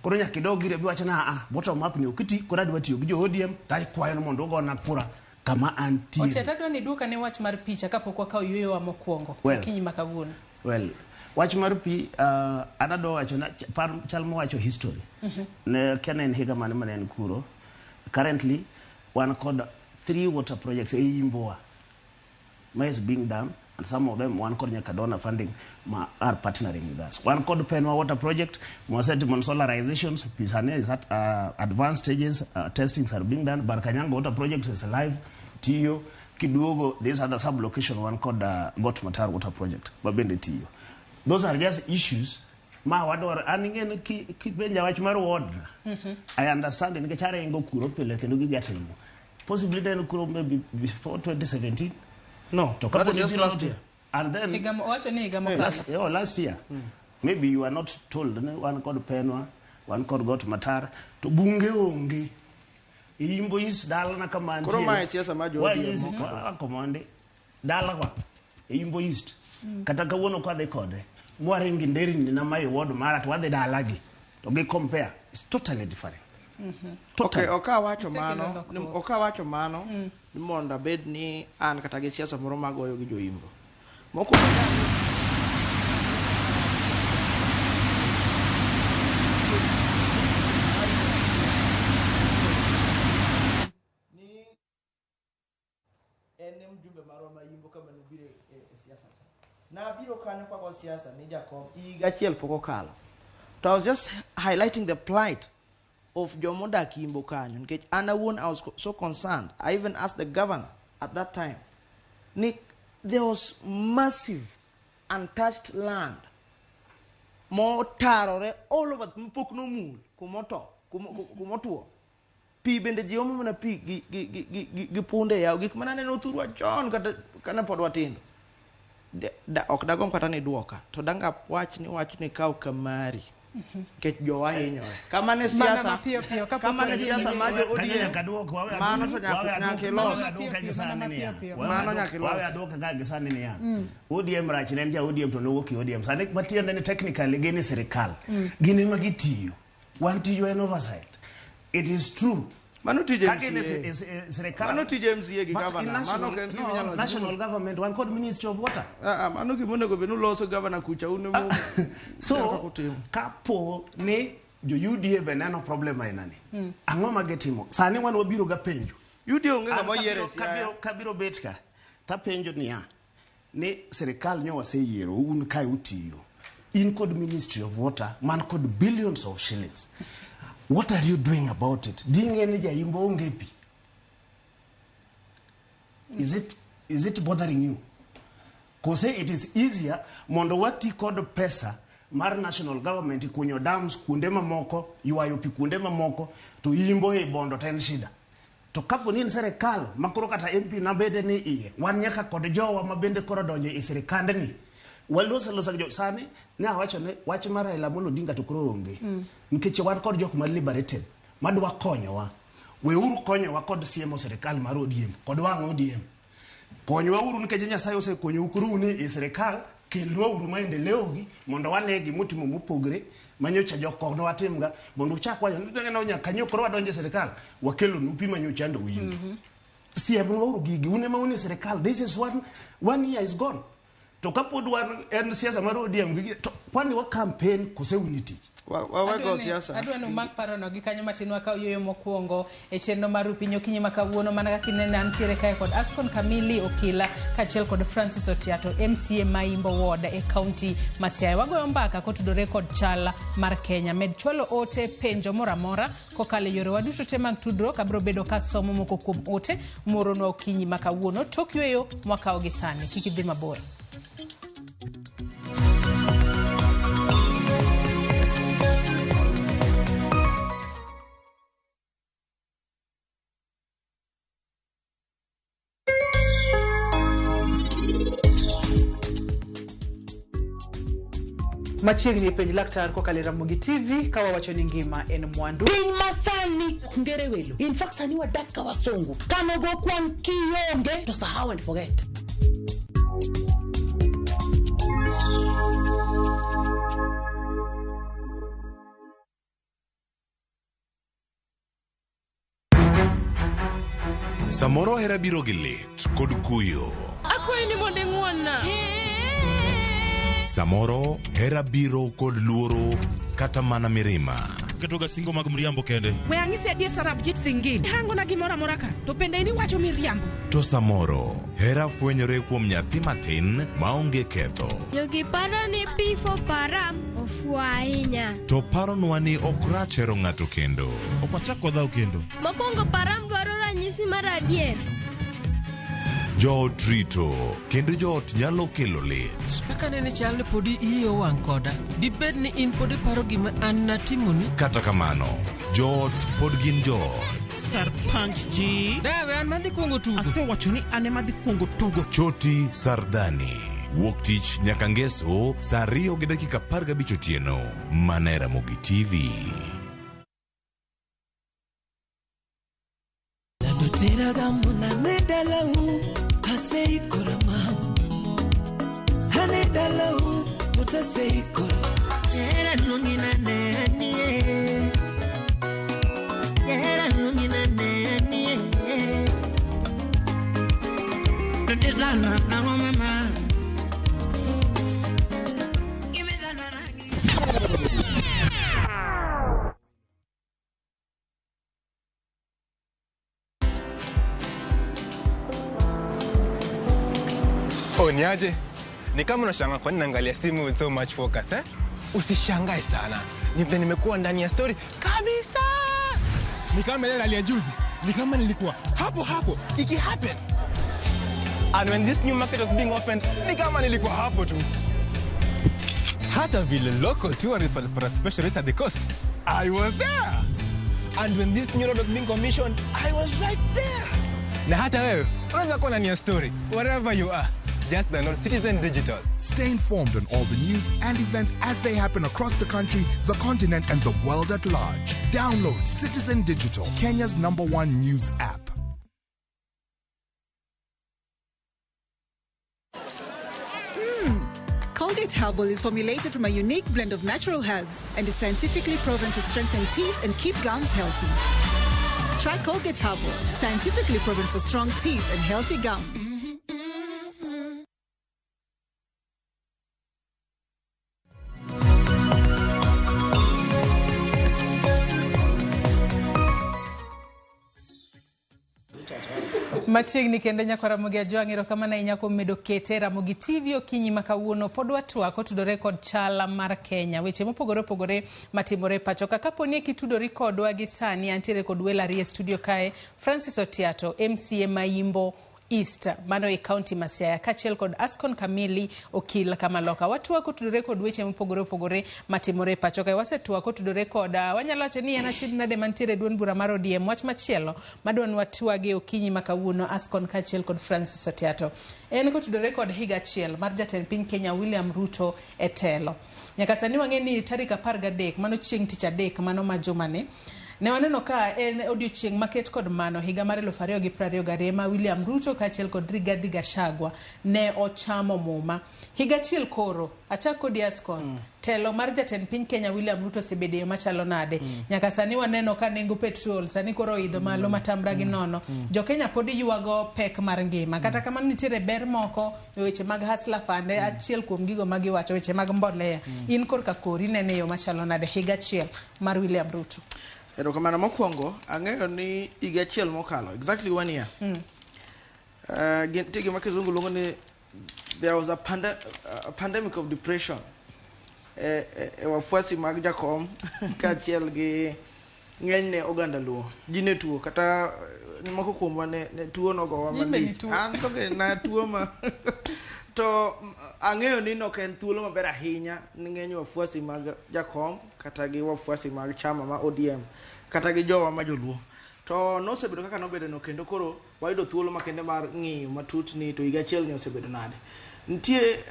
koro nyaka idog ire biwacho na ah, bottom up ni ok ti, koro adwa tiyo gi jo ODM to akwayo ni mondo ugona kura kama antiere. Otiato, adwa ni iduoka ne wach mar picha kapok wakawo yueyowa mokwongo okinyi ma kawuono. Well, wach mar pi, an adwa wacho na par chal mowacho history. Ne kia ne en higa mane mane en kuro. Currently wan kod three water projects e Imbowa ma is being done, and some of them wan kod nyaka donor funding ma are partnering with us. Wan kod Penwa water project mwasetimo solarizations, Pisane is at advanced stages, testings are being done. Barkanyanga water project is alive, tiyo. Kiduogo this other sub location wan kod Got Matar water project mabende tiyo. Those are just issues ma wadwaro. An ing'e ni kipenja wach mar ward, I understand nikech aringo kuro pile kendo giga timo. Possibly then kuro maybe before 2017. No, To that kapo is ni just biro last year. And then Higa owacho ni higa mokalo. Last year. Maybe you are not told ne wan kod Penwa, wan kod Got Matar, to bunge onge. Imbo is dalana kama Koro antiere. mae siasa ma jo Wa ODM is mokalo. komande. Dalawa. Imbo East. Kata kawuono kwadhi kode. Mwaringi nderini na mai ward mara to wadhi dalagi. To gi compare. It's totally different. Totally. Okay, ok awacho Osekelo mano, lokruok. ok awacho mano ni mondo abed ni an kata gi siasa moro magoyo gi joimbo. Mokwongo ni en e mjumbe marwa ma Imbo kama nobiro e siasa cha. Nabiro kanyo kwago siasa ni jakom higa achiel pok okalo. To I was just highlighting the plight of jomodak Imbo kanyo nikech an awuon I was so concerned. I even asked the governor at that time ni there was massive untouched land motarore all over mapok nomul kumoto kumotuo pi bende ji omo mana pi gi punde e yawo gik mana neno thurwa chon kata kane pod watindo. Ok dagomb kata ni duoka to danga wach ni wach ni kaw kamari nikech jowa hinyore kama ne Mana siasa mapiyo piyo, kapok kama ne wadhi siasa nyime. ma jo Kanyo ODM nyaka duok, wawe mano to nyaka ilos. wawe aduoke gi Mana sani niya. mapiyo piyo. Wawe Mano nyaka ilos. Wawe aduoke ka gi sani niya. ODM rach ne en ja ODM to nowuok e ODM. Sani matiende ni technically gin e sirikal. Gin ema gitiyo. Wan tijwa en oversight. It is true. Mano tij Ka gin e MCA. sirikal. Mano tij MCA gi But in governor. Mano national, ok en gima no, inyalo national government, wan kod Ministry of Water. Ah, ah, mano gima onego bed ni uloso governor kucha un ema So, kaka utimo. kapo ni jo UDA be neno problem aina ni, ang'o ma gitimo? Sani wan wabiro ga penjo. UDA onge An ng'ama oyiero e Siaya. kabiro bet ka, tapenjo niya, ni sirikal nyo waseyiero, un kae utiyo. In kod Ministry of Water, man kod billions of shillings. What are you doing about it? Ding'e ni jaimbo onge pi. Is it bothering you? Kose it is easier mondo wati kod pesa mar national government kunyo dams kuonde mamoko, ywayo pi kuonde mamoko, to imbo e Bondo to en shida. To kapo ni en sirikal ma koro kata MP nabede ni iye, wan nyaka kod jowa ma bende koro donjo e sirikandni. Waloso alosa gi jo sani ne awacho ni wach mar Raila Amolo Odinga to koro onge. Nikech wan kod jok ma liberated madwa konyowa. Weuru konyowa kod siemo sirikal mar ODM kod wang' ODM. Konywa uru nikech Nyasaye osekonyou koro un e sirikal, kelnwa uru maendeleo gi mondo wane gimotimo mopogre manyocha jok nowatimga mondo uchak wacho ni no nyaka nyo koro wadonjo e sirikal wakelonu pi manyocha ndo uimbo. Siemnwa uru gigi un ema un e sirikal. This is one year is gone. To kapod wan en siasa mar ODM gi to kwani wa campaign kose un e tich. Wawe go siasa. Adwa ni umak parono gi kanyo matin wakaw yueyo mokwongo e chenro mar Rupiny okinyi ma kawuono. Mana kaka inene antiere kae kod Ascon Kamili Okila kaachiel kod Francis Otiato, MCA ma Imbo Ward e kaunti ma Siaya. Wagoyo mbaka kotudore kod chal mar Kenya. Med chwalo ote penjo moro amora kokalo e yorewa duto te mag tudruok. Abiro bedo kasomo moko kuom ote moronwa okinyi ma kawuono tok yueyo mwakawo gi sani. Kik idhi mabor. Machiegni penj laktar kokalo e Ramogi TV ka wawacho ni ngima en mwandu. Piny masani ok ngere welo. In fact sani wadak ka wasungu. Kanogo kwan kionge to sahau and forget. Samoro hera biro gi lit kod kuyo. Akwayi ni mondo ing'won-na. Samoro hera biro kod luoro kata mana mirima. Ketoga singo mag mriambo kende. We ang'isi adier Sarabjit Singh. Ihangona gimoro amora ka to bende in iwacho miriambo. To samoro hera fwenyore kuom nyathi matin maonge ketho. Jogi paro ni P4 Param ofuwo ahinya. To paronwa ni ok rach hero ng'ato kendo. Ok wachak wadhaw kendo. Mokwongo Param dwaro ranyisi mar adier. Joot rito kendo joot nyalo kelo lit. Kaka nene chal ni podi iyi owang' koda. Dibed ni in pod iparo gima an natimoni? Kata kamano, joot pod gin joot. Sarpanch ji. Dawe an madhi kuongo tugo. Asewacho ni an ema dhi kuongo tugo. Choti Sardani. Wuok tich nyaka ngeso saa 2:15 otieno. Mana e Ramogi TV. Oh, niaje? Ni kama unashangaa kwa nini naangalia simu with so much focus, eh? Usishangae sana. Ni vile nimekuwa ndani ya story kabisa. Ni kama ile ya juzi. Ni kama nilikuwa hapo hapo iki happen. And when this new market was being opened, ni kama nilikuwa hapo tu. Hata vile local tourists walipata special rate at the coast, I was there. And when this new road was being commissioned, I was right there. Na hata wewe unaweza kuwa ndani ya story wherever you are. Just download Citizen Digital. Stay informed on all the news and events as they happen across the country, the continent, and the world at large. Download Citizen Digital, Kenya's #1 news app. Colgate Herbal is formulated from a unique blend of natural herbs and is scientifically proven to strengthen teeth and keep gums healthy. Try Colgate Herbal, scientifically proven for strong teeth and healthy gums. Machiegni kendo nyako Ramogi Ajwang', erokamano ahinya kuom medo kete Ramogi TV okinyi ma kawuono. Pod watwak kotudore kod chal mar Kenya, weche mopogore opogore matimore e pacho ka. Kapo ni kitudori kodwa gi sani, antiere kod welo ariyo e studio kae, Francis Otiato, MCA Maimbo East, mano e county ma Siaya, kaachiel kod Ascon Kamili okil Kamaloka. Watwak kotudore kod weche mopogore opogore matimore e pacho kae. Wasetwak kotudore kod wanyalo wacho ni en achiedh nade mantiere e duond bura mar ODM. Wach machielo madwa ni watwage okinyi ma kawuono, Ascon kaachiel kod Francis Otiato, en kotudore kod higa achiel mar jatend piny Kenya William Ruto e telo. Nyaka sani wang'e ni tarik 13, mano chieng' tich adek, mano ma jumani, ne waneno ka en odiochieng' maket kod mano higa mar 2022 ma William Ruto kaachiel kod Rigathi Gachagua ne ochamo muma. Higa achiel koro, achak kodi Ascon, telo mar jatend piny Kenya William Ruto osebedo e yo machalo nade? Nyaka sani waneno ka nengo petrol sani koro oidho malo matamra gi nono. Jo Kenya pod ywago pek mar ngima. Kata kamano nitiere ber moko e weche mag Hustler Fund, achiel kuom gigo ma giwacho weche mag mbolea. In korka kori nene e yo machalo nade higa achiel mar William Ruto? Erokamano. Mokwongo, ang'eyo ni higa achiel mokalo, exactly 1 year. Nitie gima kizungu luongo ni there was a pandemic of depression e wafuasi mag Jakom kaachiel gi ng'enyne oganda Luo. Ji ne tuo, kata moko kuomwa ne tuo nogowa malich. An to na tuo ma to ang'eyo ni nok en thuolo maber ahinya ni ng'eny wafuasi mag Jakom kata gi wafuasi mag chama ma ODM kata gi jowa ma joluo. To nosebedo kaka nobedo no, kendo koro wayudo thuolo makende mar ng'iyo matut ni to higa achiel ni osebedo nade. Nitie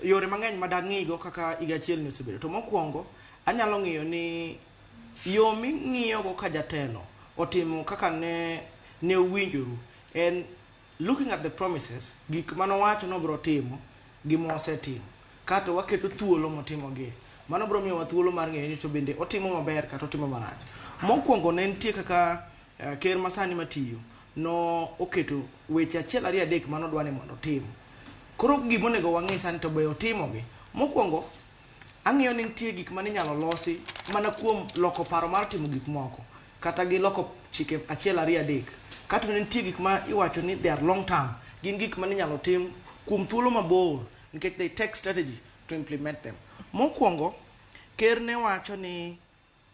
yore mang'eny ma dang'igo kaka higa achiel ni osebedo. To mokwongo, anyalo ng'iyo ni yo ming'iyogo ka jatelo otimo kaka ne ne uwinjoru en looking at the promises, gik manowacho nobiro timo gi mosetimo. Kato waketo thuolo motimogie. Mano biro miyowa thuolo mar ng'eyo ni to bende otimo maber kata otimo marach. Mokwongo ne nitie kaka ker masani matiyo no oketo weche achiel ariyo adek manodwa ni mondo otim. Koro gimonego wang'i sani to be otimogi. Mokwongo, ang'iyo ni nitie gik mane inyalo losi mana kuom loko paro mar timo gik moko kata gi loko chike achiel ariyo adek. Kato ne nitie gik ma iwacho ni they are long term. Gin gik mane inyalo tim kuom thuolo mabor nikech they take strategy to implement them. Mokwongo, ker ne wacho ni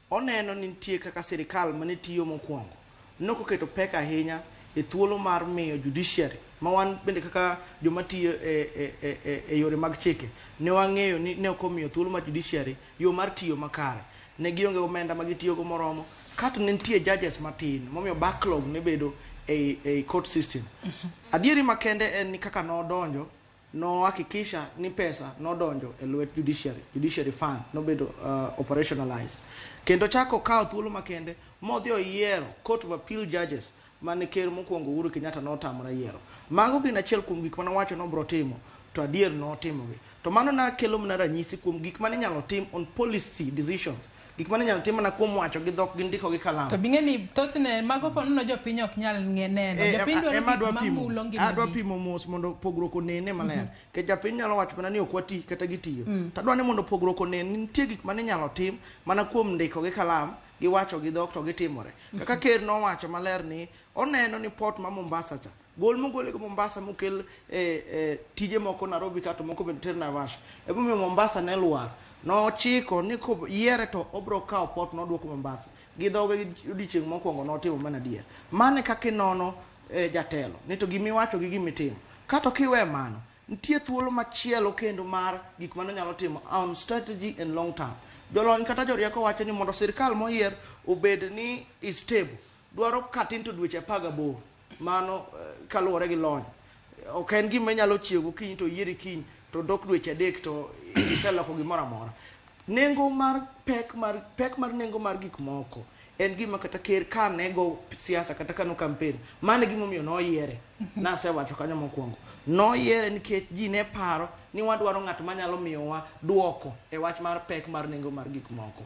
oneno ni nitie kaka sirikal mane tiyo mokwongo nok oketo pek ahinya e thuolo mar miyo judiciary ma wan bende kaka joma tiyo e yore mag chike ne wang'eyo ni ne ok omiyo thuolo mar judiciary yo mar tiyo makare. Ne gionge omenda ma gitiyogo moromo kato ne nitie judges matin momiyo backlog ne bedo ei court system. Adieri makende en ni kaka nodonjo nohakikisha ni pesa nodonjo e lwet judiciary, judiciary fund nobedo operationalized. Kendo chako kawo thuolo makende modhi oyiero court of appeal judges mane ker mokwongo Uhuru Kenyatta notamore yiero. Mago gin achiel kuom gik mane owacho nobiro timo to adier notimogi. To mano nakelo mana ranyisi kuom gik mane inyalo tim on policy decisions. Gik mane inyalo tim mana kuom wacho gi dhok gi ndiko gi kalam. To bing'e ni thothne mago ponono jopiny ok nyal neno. Jopiny dwaro gik mamulo ngimagi. Adwa pimo mos mondo pogruok onene maler. Nikech japiny nyalo wacho mana ni ok wati kata gitiyo. To adwa ni mondo pogruok onen ni nitie gik mane inyalo tim mana kuom ndiko gi kalam gi wacho gi dhok to gitimore. Kaka ker nowacho maler ni oneno ni port ma Mombasa cha gol mogol go Mombasa mokel tije moko Nairobi kato moko bende ter Naivasha. Emomiyo Mombasa ne lwar. Nochiko ni koyiere to obro kawo port noduoko Mombasa. Gi dhoge odiochieng' mokwongo notimo mana adier. Mano e kaka inono jatelo ni to gimiwacho gi gimitimo. Kato kiwe mano, nitie thuolo machielo kendo mar gik mane onyalo timo on strategy and long term. Jolony kata jorieko wacho ni mondo sirikal moyier obed ni is stable, dwaro katin to dweche 18. Mano kaluwore gi lony. Ok en gima inyalo chiew gokinyi to yieri kiny to dok dweche 3 to iseloko gimoro amora. Nengo mar pek mar nengo mar gik moko en gima kata ker ka nego siasa kata kano campaign mano e gimomiyo noyiere. Nasewacho kanyo mokwongo. Noyiere nikech ji ne paro ni wadwaro ng'at manyalo miyowa duoko e wach mar pek mar nengo mar gik moko.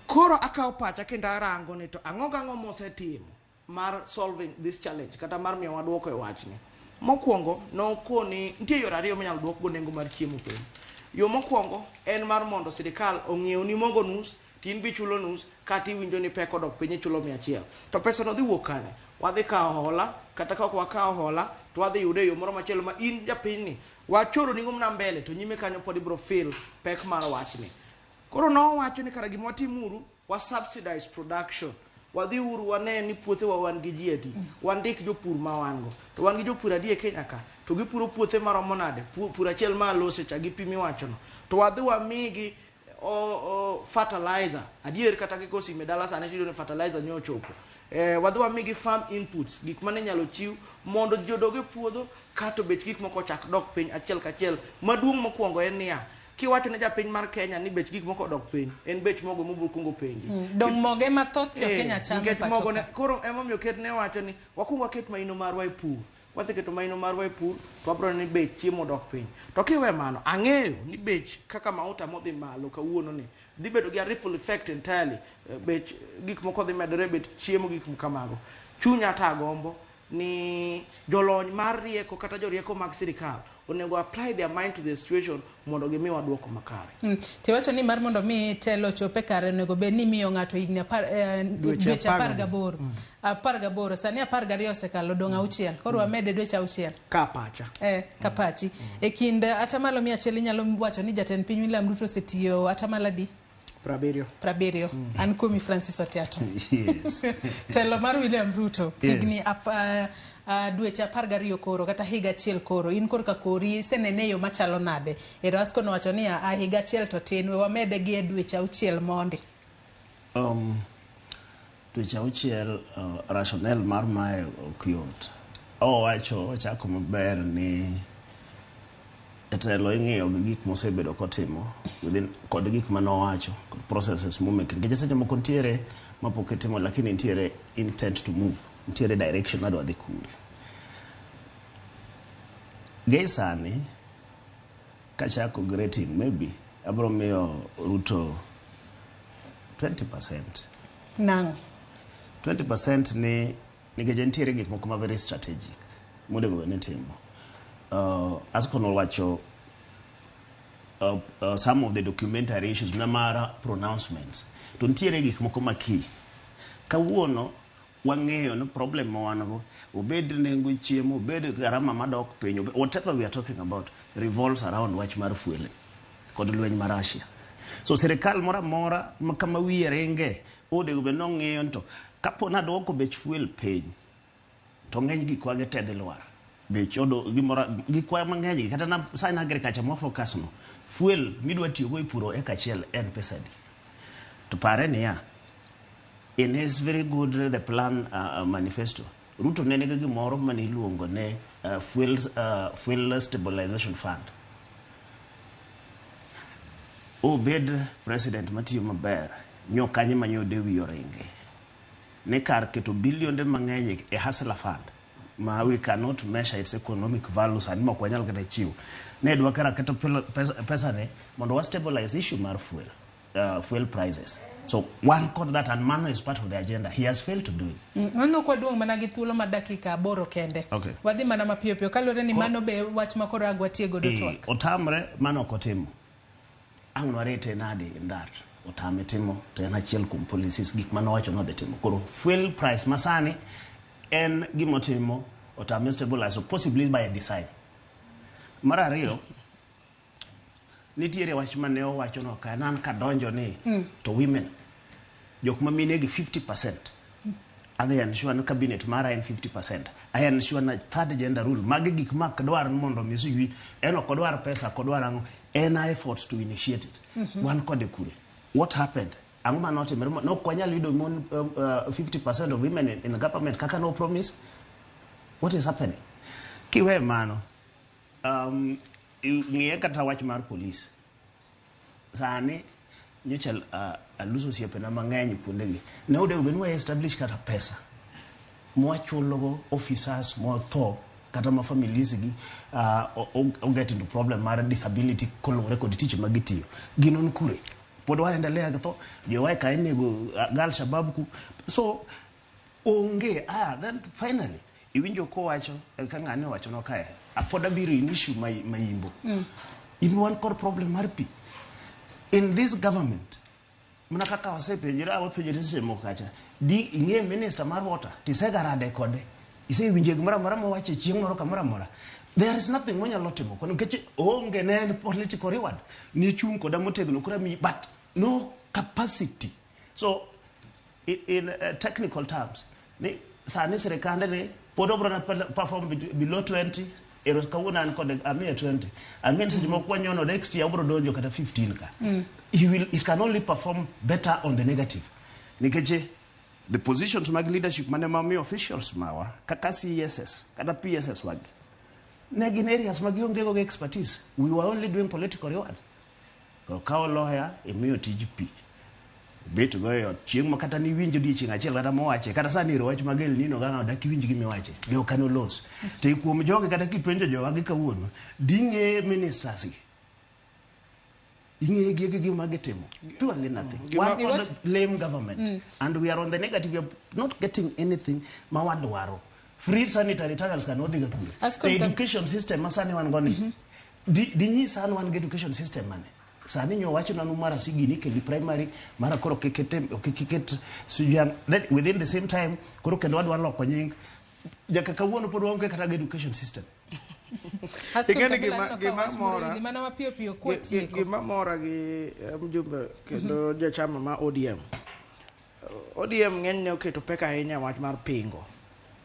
Koro akawo pacha kendo arango ni to ang'o gang'o mosetimo mar solving this challenge kata mar miyowa duoko e wachni. Mokwongo nokoni nitie yore ariyo minyalo duokgo nengo mar chiemo piny. Yo mokwongo en mar mondo sirikal ong'iewni mogo nus to in be ichulo nus kata iwinjo ni pek odok piny ichulo 100. To pesa no dhi wuok kanye? Wadhi kawo hola kata ka ok wakawo hola to wadhi yude e yo moro machielo ma in japinyni wachoro ni mana mbele to nyime kanyo pod ibiro feel pek mar wachni. Koro nowacho ni kara gima watimuru wa subsidize production. Wadhi uru wane ni puothewa wan gi ji adi. Wandik jopur ma wan go. To wan gi jopur adi e Kenya ka? To gipuro puothe maromo nade? Pur achiel ma alose cha gi pi miwachono. To wadhi wamigi fertilizer. Adier kata kikosime dala sani tiyudo ni fertilizer nyo ochopo. Wadhi wamigi farm inputs, gik mane inyalo chiw mondo ji odog e puodho kato bech gik moko ochak dok piny achiel kachiel. Maduong' mokwongo en niya, kiwacho ne japiny mar Kenya ni bech gik moko odok piny, en bech mogo mobiro kuongo penji. Dong mogo ema thoth jo Kenya chamo e pacho ka. Koro emomiyo ker ne wacho ni wakuong waket maino marwa e pur. Waseketo maino marwa e pur to wabiro neno ni bech chiemo odok piny. To kiwe mano, ang'eyo ni bech kaka mauta modhi malo kawuono ni dhi bedo gi a ripple effect entirely. Bech gik moko dhi medore, bech chiemo gik kamago. Chunya ta gombo ni jolony mar rieko kata jorieko mag sirikal onego apply their mind to the situation mondo gimiwa duoko makare. Tiwacho ni mar mondo mi telo ochope kare onego bed ni imiyo ng'ato higni dweche 18. 18 sani 12 osekalo dong' 6 koro wamede dweche 6 ka pacha. Ka pachi. E kind atamalo 100 inyalo wacho ni jatend piny William Ruto osetiyo atamalo adi? 70. 70. An kuomi Francis Otiato. Yes. Telo mar William Ruto higni dweche 12 koro kata higa achiel koro in korka kori isenene yo machalo nade? Erasco nowacho ni a higa achiel to tin we wamede gi e dweche 6 mondi. Dweche 6 rationale mar mae ok yot. Owacho ochako maber ni Jatelo ing'iyo gi gik mosebedo kotimo within kod gik manowacho kod processes momake nikech seche moko nitiere mapok itimo lakini nitiere intent to move, nitiere direction adwa dhi kure. Gie sani kachako gi rating maybe abiro miyo Ruto 20%. Nang'o? 20% ni nikech nitiere gik moko ma very strategic monego bed ni itimo. Ascon owacho some of the documentary issues na mar pronouncements to nitiere gik moko ma key. Kawuono wang'eyo ni problem ma wan go obed nengo chiemo, obed gharama madok piny, whatever we are talking about revolves around wach mar fuel kod lweny mar Russia. So sirikal moro amora ma kama wiye ringe onego bed ni ong'iyo ni to kapo ni aduoko bech fuel piny to ng'eny gikwa gi te dhi lwar. Bech odo gimoro gikwa mang'eny gi kata na sani agriculture mwa focus no fuel midwa tiyogo e puro eka achiel en pesa adi. To pare niya, in his very good the plan manifesto, Ruto ne nigi gimoro mane iluongo ne fuel stabilization fund. Obed president matiyo maber, nyo kanye ma nyo wiye oringe. Ni kar keto bilionde mang'eny e hustler fund ma we cannot measure its economic value sani ma ok wanyal kata chiwo. Ne dwa kara keto pesa ne mondo wa stabilize issue mar fuel prices. So one kod that and mano is part of the agenda. He has failed to do it. Aneno kwa duong' mana gi thuolo ma dakika 8 kende. Okay. Wadhi mana mapiyo piyo kaluwore ni mano be wach ma koro ang' watie godo twak. Otamre mano ok otimo. Ang' warete nade in that? Otame timo to en achiel kuom policies gik mane owacho nodhi timo. Koro fuel price masani en gimotimo otame stabilize so possibly by design. Mar ariyo, nitiere wach mane owacho no ka an kadonjo ni to women jok ma mine gi 50% adhi ensure ni cabinet mara en 50%. I ensure na third gender rule magi gik ma ok dwar ni mondo mi sijui en ok odwar pesa ok odwar ang'o en a effort to initiate it. Wan kode kure what happened ang'o mane otimore ne ok wanyal yudo mon 50% of women in government kaka no promise. What is happening kiwe mano ng'iye kata wach mar police sani nyocha aluso osiepena mang'eny kuondegi ne onego bed ni wa establish kata pesa mwachulogo officers motho kata ma families gi o get into problem mar disability koluwore kod tich ma gitiyo gin on kure pod waendelea gi tho jowae ka inego gal shabab ku so onge then finally iwinjo kowacho ka ng'ane owacho no kae pod abiro in issue ma Imbo in wan kod problem mar pi in this government mana kaka wasepenjore wapenjore seche moko kacha di ing'e minister mar water tisegarade kode isewinje gimoro amora mowacho e chieng' moro kamoro amora there is nothing monyalo timo kono nikech oonge ne en political reward ni chung' koda motegno koro mi but no capacity so in technical terms ni sani sirikande ni pod obro na perform below 20 ero kawuono an kod amiye 20 ang'e ni seche moko wanyono next year obro donjo kata 15 ka he will it can only perform better on the negative nikech the positions mag leadership mane mamiyo officials mawa kaka CSS kata PSS wagi ne gin areas ma gionge go gi expertise. We were only doing political reward. Koro kawo lawyer imiyo tij pi bet go e ot chieng' ma kata niwinj odiochieng' achiel kata mowache kata sani ero wach mag El Nino kaka dak iwinj gimiwache be ok anolos to e kuom jogi kata kipenjo jowagi kawuono ding'e ministers gi ing'e gi gi gima gitimo purely nothing. Wan kod lame government and we are on the negative. We are not getting anything ma wadwaro. Free sanitary towels kan wadhi ga kure Ascon the education system ma sani wan go ni di nyisa an wan gi education system mane sani nyo wacho nanu mara sigini keli primary mara koro kikete kiket sijui then within the same time koro kendo wadwa loko nying nyaka kawuono pod waonge kata gi education system. Ascon Ing'eni Kabila gima aneno ka gima wach moro mora ili mana mapiyo piyo kwatieko. Gima mora gi mjumbe kendo jachama ma ODM. ODM ng'enyne oketo pek ahinya e wach mar pingo.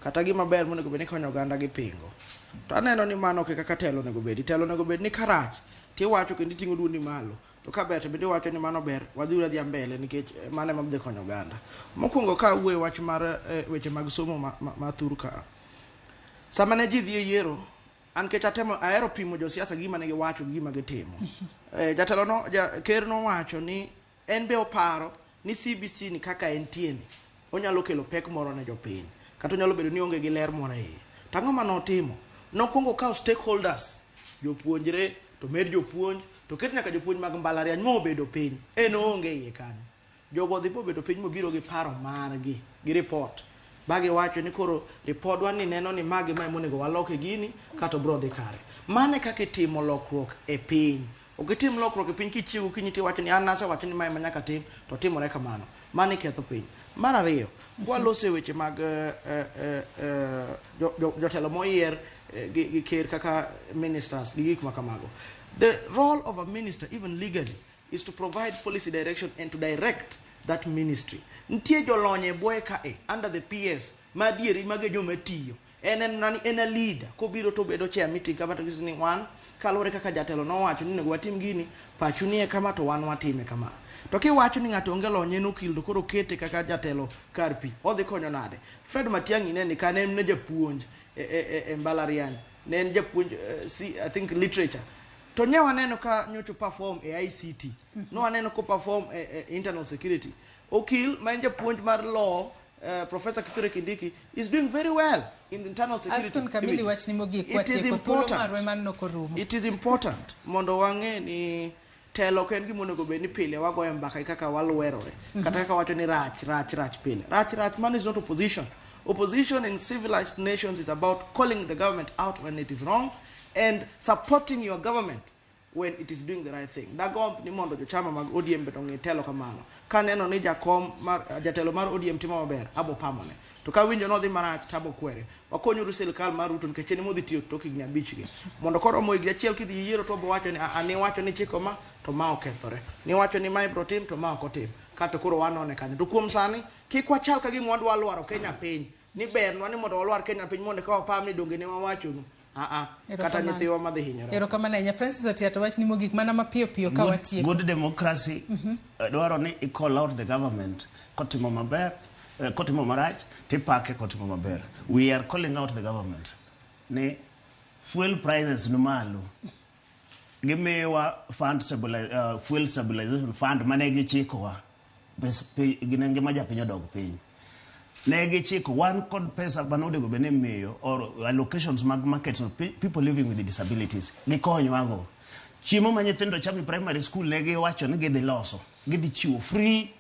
Kata gima ber monego bed ni konyo oganda gi pingo. To aneno ni mano ok e kaka telo onego bedi. Telo onego bed ni karach tiwacho kendo iting'o duondi malo. To ka ber to bende iwacho ni mano ber wadhi adhiya mbele nikech mano ema dhi konyo oganda. Mokwongo ka awuoyo e wach mar weche mag somo ma thur ka. Sama ne ji dhi e yiero An kech atemo ahero pimo josiasa gi gima ne giwacho gi gima gitimo. Jatelo no ker nowacho ni en be oparo ni CBC ni kaka entie ni onyalo kelo pek moro ne jopiny kata onyalo bedo ni onge gi ler moro e iye. To ang'o mane otimo? Nokwongo okawo stakeholders, jopuonjre, to med jopuonj, to ket nyaka jopuonj mag mbalariany mobedo piny. En oonge iye kanyo. Jogo odhi mobedo piny mobiro gi paro margi, gi report. Ba giwacho ni koro ripodwa ni neno ni ma gi ma emonego walok e gini kato bro dhi kare. Mano e kaka itimo lokruok e piny. Ok itim lokruok e piny kichiew gokinyi tiwacho ni an nasewacho ni ma ema nyaka tim to timore kamano. Mano iketho piny. Mar ariyo, kwaloso e weche mag jotelo moyier gi ker kaka ministers gi gik makamago. The role of a minister even legally is to provide policy direction and to direct that ministry. Nitie jolony e bwoye kae under the PS ma adieri mago e joma tiyo. En en nani en a leader kobiro to obedo chair meeting kama to giwacho ni wan kaluwore kaka jatelo nowacho ni onego watim gini pachu nie kama to wan watime kama. To kiwacho ni ng'ato onge lony en okil to koro kete kaka jatelo kar pi odhi konyo nade? Fred Matiang'i ne ni ka ne en japuonj e mbalariany ne en japuonj I think literature. To nye waneno ka nyocha perform e ICT. No waneno ko perform e internal security. Okil ma en japuonj mar law Professor Kithure Kindiki is doing very well in the internal security. Aston Kamili wachni mogik watieko thuolo marwa ema aneno korumo. It is important mondo wang'e ni telo ok en gima onego bed ni pile wagoyo mbaka kaka walwerore. Kata kaka wacho ni rach, rach, rach pile. Rach, rach, mano is not opposition. Opposition in civilized nations is about calling the government out when it is wrong and supporting your government when it is doing the right thing. Dagomb ni mondo jochama mag ODM bende ong'e telo kamano. Kaneno ni jakom mar jatelo mar ODM timo maber, abo pamone. To kawinjo nodhi marach to abo kwere. Wakonyuru sirikal mar Ruto nikech en emodhi tiyo tok higni 5 gi. Mondo koromo higni achiel kidhi yiero to obo wacho ni a niwacho ni chiko ma to ma okethore. Niwacho ni ma ibro tim to ma ok otim. Kato koro wanone kanyo. To kuom sani kik wachal ka gima wadwa lwaro Kenya piny. Ni bernwa ni mondo walwar Kenya piny mondo ka wapam ni donge ne wawachonu. Kata nyithiwa madhi hinyore. Erokamano ahinya Francis Otiato wachni mogik mana mapiyo piyo ka watieko. Good democracy dwaro ni i call out the government kotimo maber, kotimo marach tipake kotimo maber. We are calling out the government ni fuel prices ni malo. Gimiyowa fund fuel stabilization fund mane gichikowa. Ngima japiny odok piny. Ne gichiko wan kod pesa mane onego bed ni imiyo or allocations mag markets of people living with disabilities gikonywago. Chiemo ma nyithindo chamo e primary school ne giwacho ni gidhi loso, gidhi chiwo free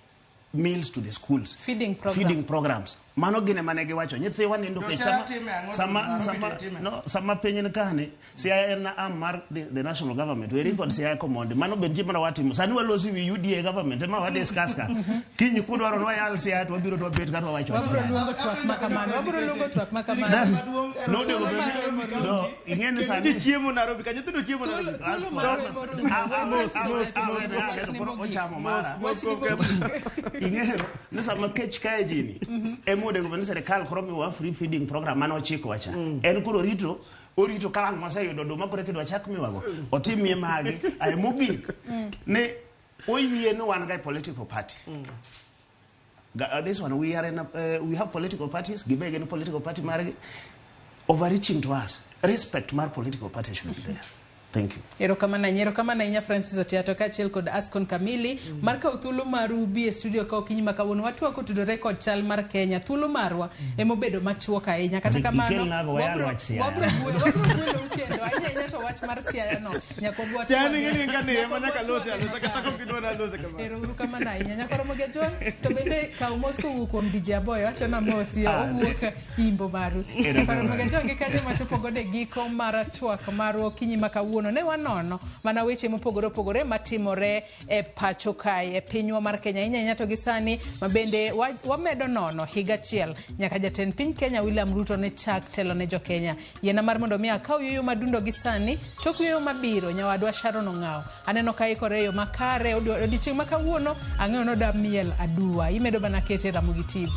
meals to the schools. Feeding program. Feeding programs. Mano gine mane giwacho. Nyithiwa nindo To kech Siaya time ang'o? No, sama piny ni kani, Siaya en arm mar the national government. Weri kod Siaya Komondi. Mano bende nitie mana watimo. Sani walosi wi UDA government ema wa discuss ka. Kiny kudwaro ni wayal Siaya to wabiro to wabet ka to wawacho wach Wabiro Siaya. luongo twak makamano. Wabiro luongo twak makamano. No, onego bed ni- no, ing'e ni sani Nyithindo chiemo Nairobi ka nyithindo chiemo Nairobi. Thuolo mar Ochamo mara. Ing'eyo ni sama kech kae jini ema onego bed ni sirikal koro miyowa free feeding program mane ochikowa cha. En koro orito ka ang' waseyudo oduma koro eka idwa chak miwago. Otimie magi. Ae mogik ni oyie ni wan ga e political party. This one we are in a, we have political parties. Gibe gin political party margi overreaching to us. Respect mar political party should be there. Thank you. Erokamano ahinya, erokamano ahinya Francis Otiato kaachiel kod Ascon Kamili mar kawo thuolo maru bi e studio ka okinyi ma kawuono watwak otudore kod chal mar Kenya. Thuolo marwa emobedo machuok ahinya. Kata kamano wabro gwelou kendo ahinya ahinya to wach mar Siaya no nyaka wabwa Siaya ni ng'eni ka ni ema nyaka lose alosa kata ka ok idwa nalose kamano. Ero uru kamano ahinya. Nyaka romo gi Ajwang' to bende kaw mos kowuok kuom DJ Aboyo wacho na mosi owuok imbo maru. Nyaka romo gi Ajwang' gi kanyo machopo godo e giko mar twak marwa okinyi ma kawuono. Ne wanono mana weche mopogore opogore matimore e pacho kae e pinywa mar Kenya ahinya ahinya to gi sani ma bende wamedo nono higa achiel nyaka jatend piny Kenya William Ruto ne chak telo ne jo Kenya. Yiena mar mondo mi akaw yueyo madundo gi sani tok yueyo mabiro nyawadwa Sharon Ong'awo aneno ka ikore e yo makare odiochieng' ma kawuono ang'eyo ni oda miel aduwa imedo mana kete Ramogi TV.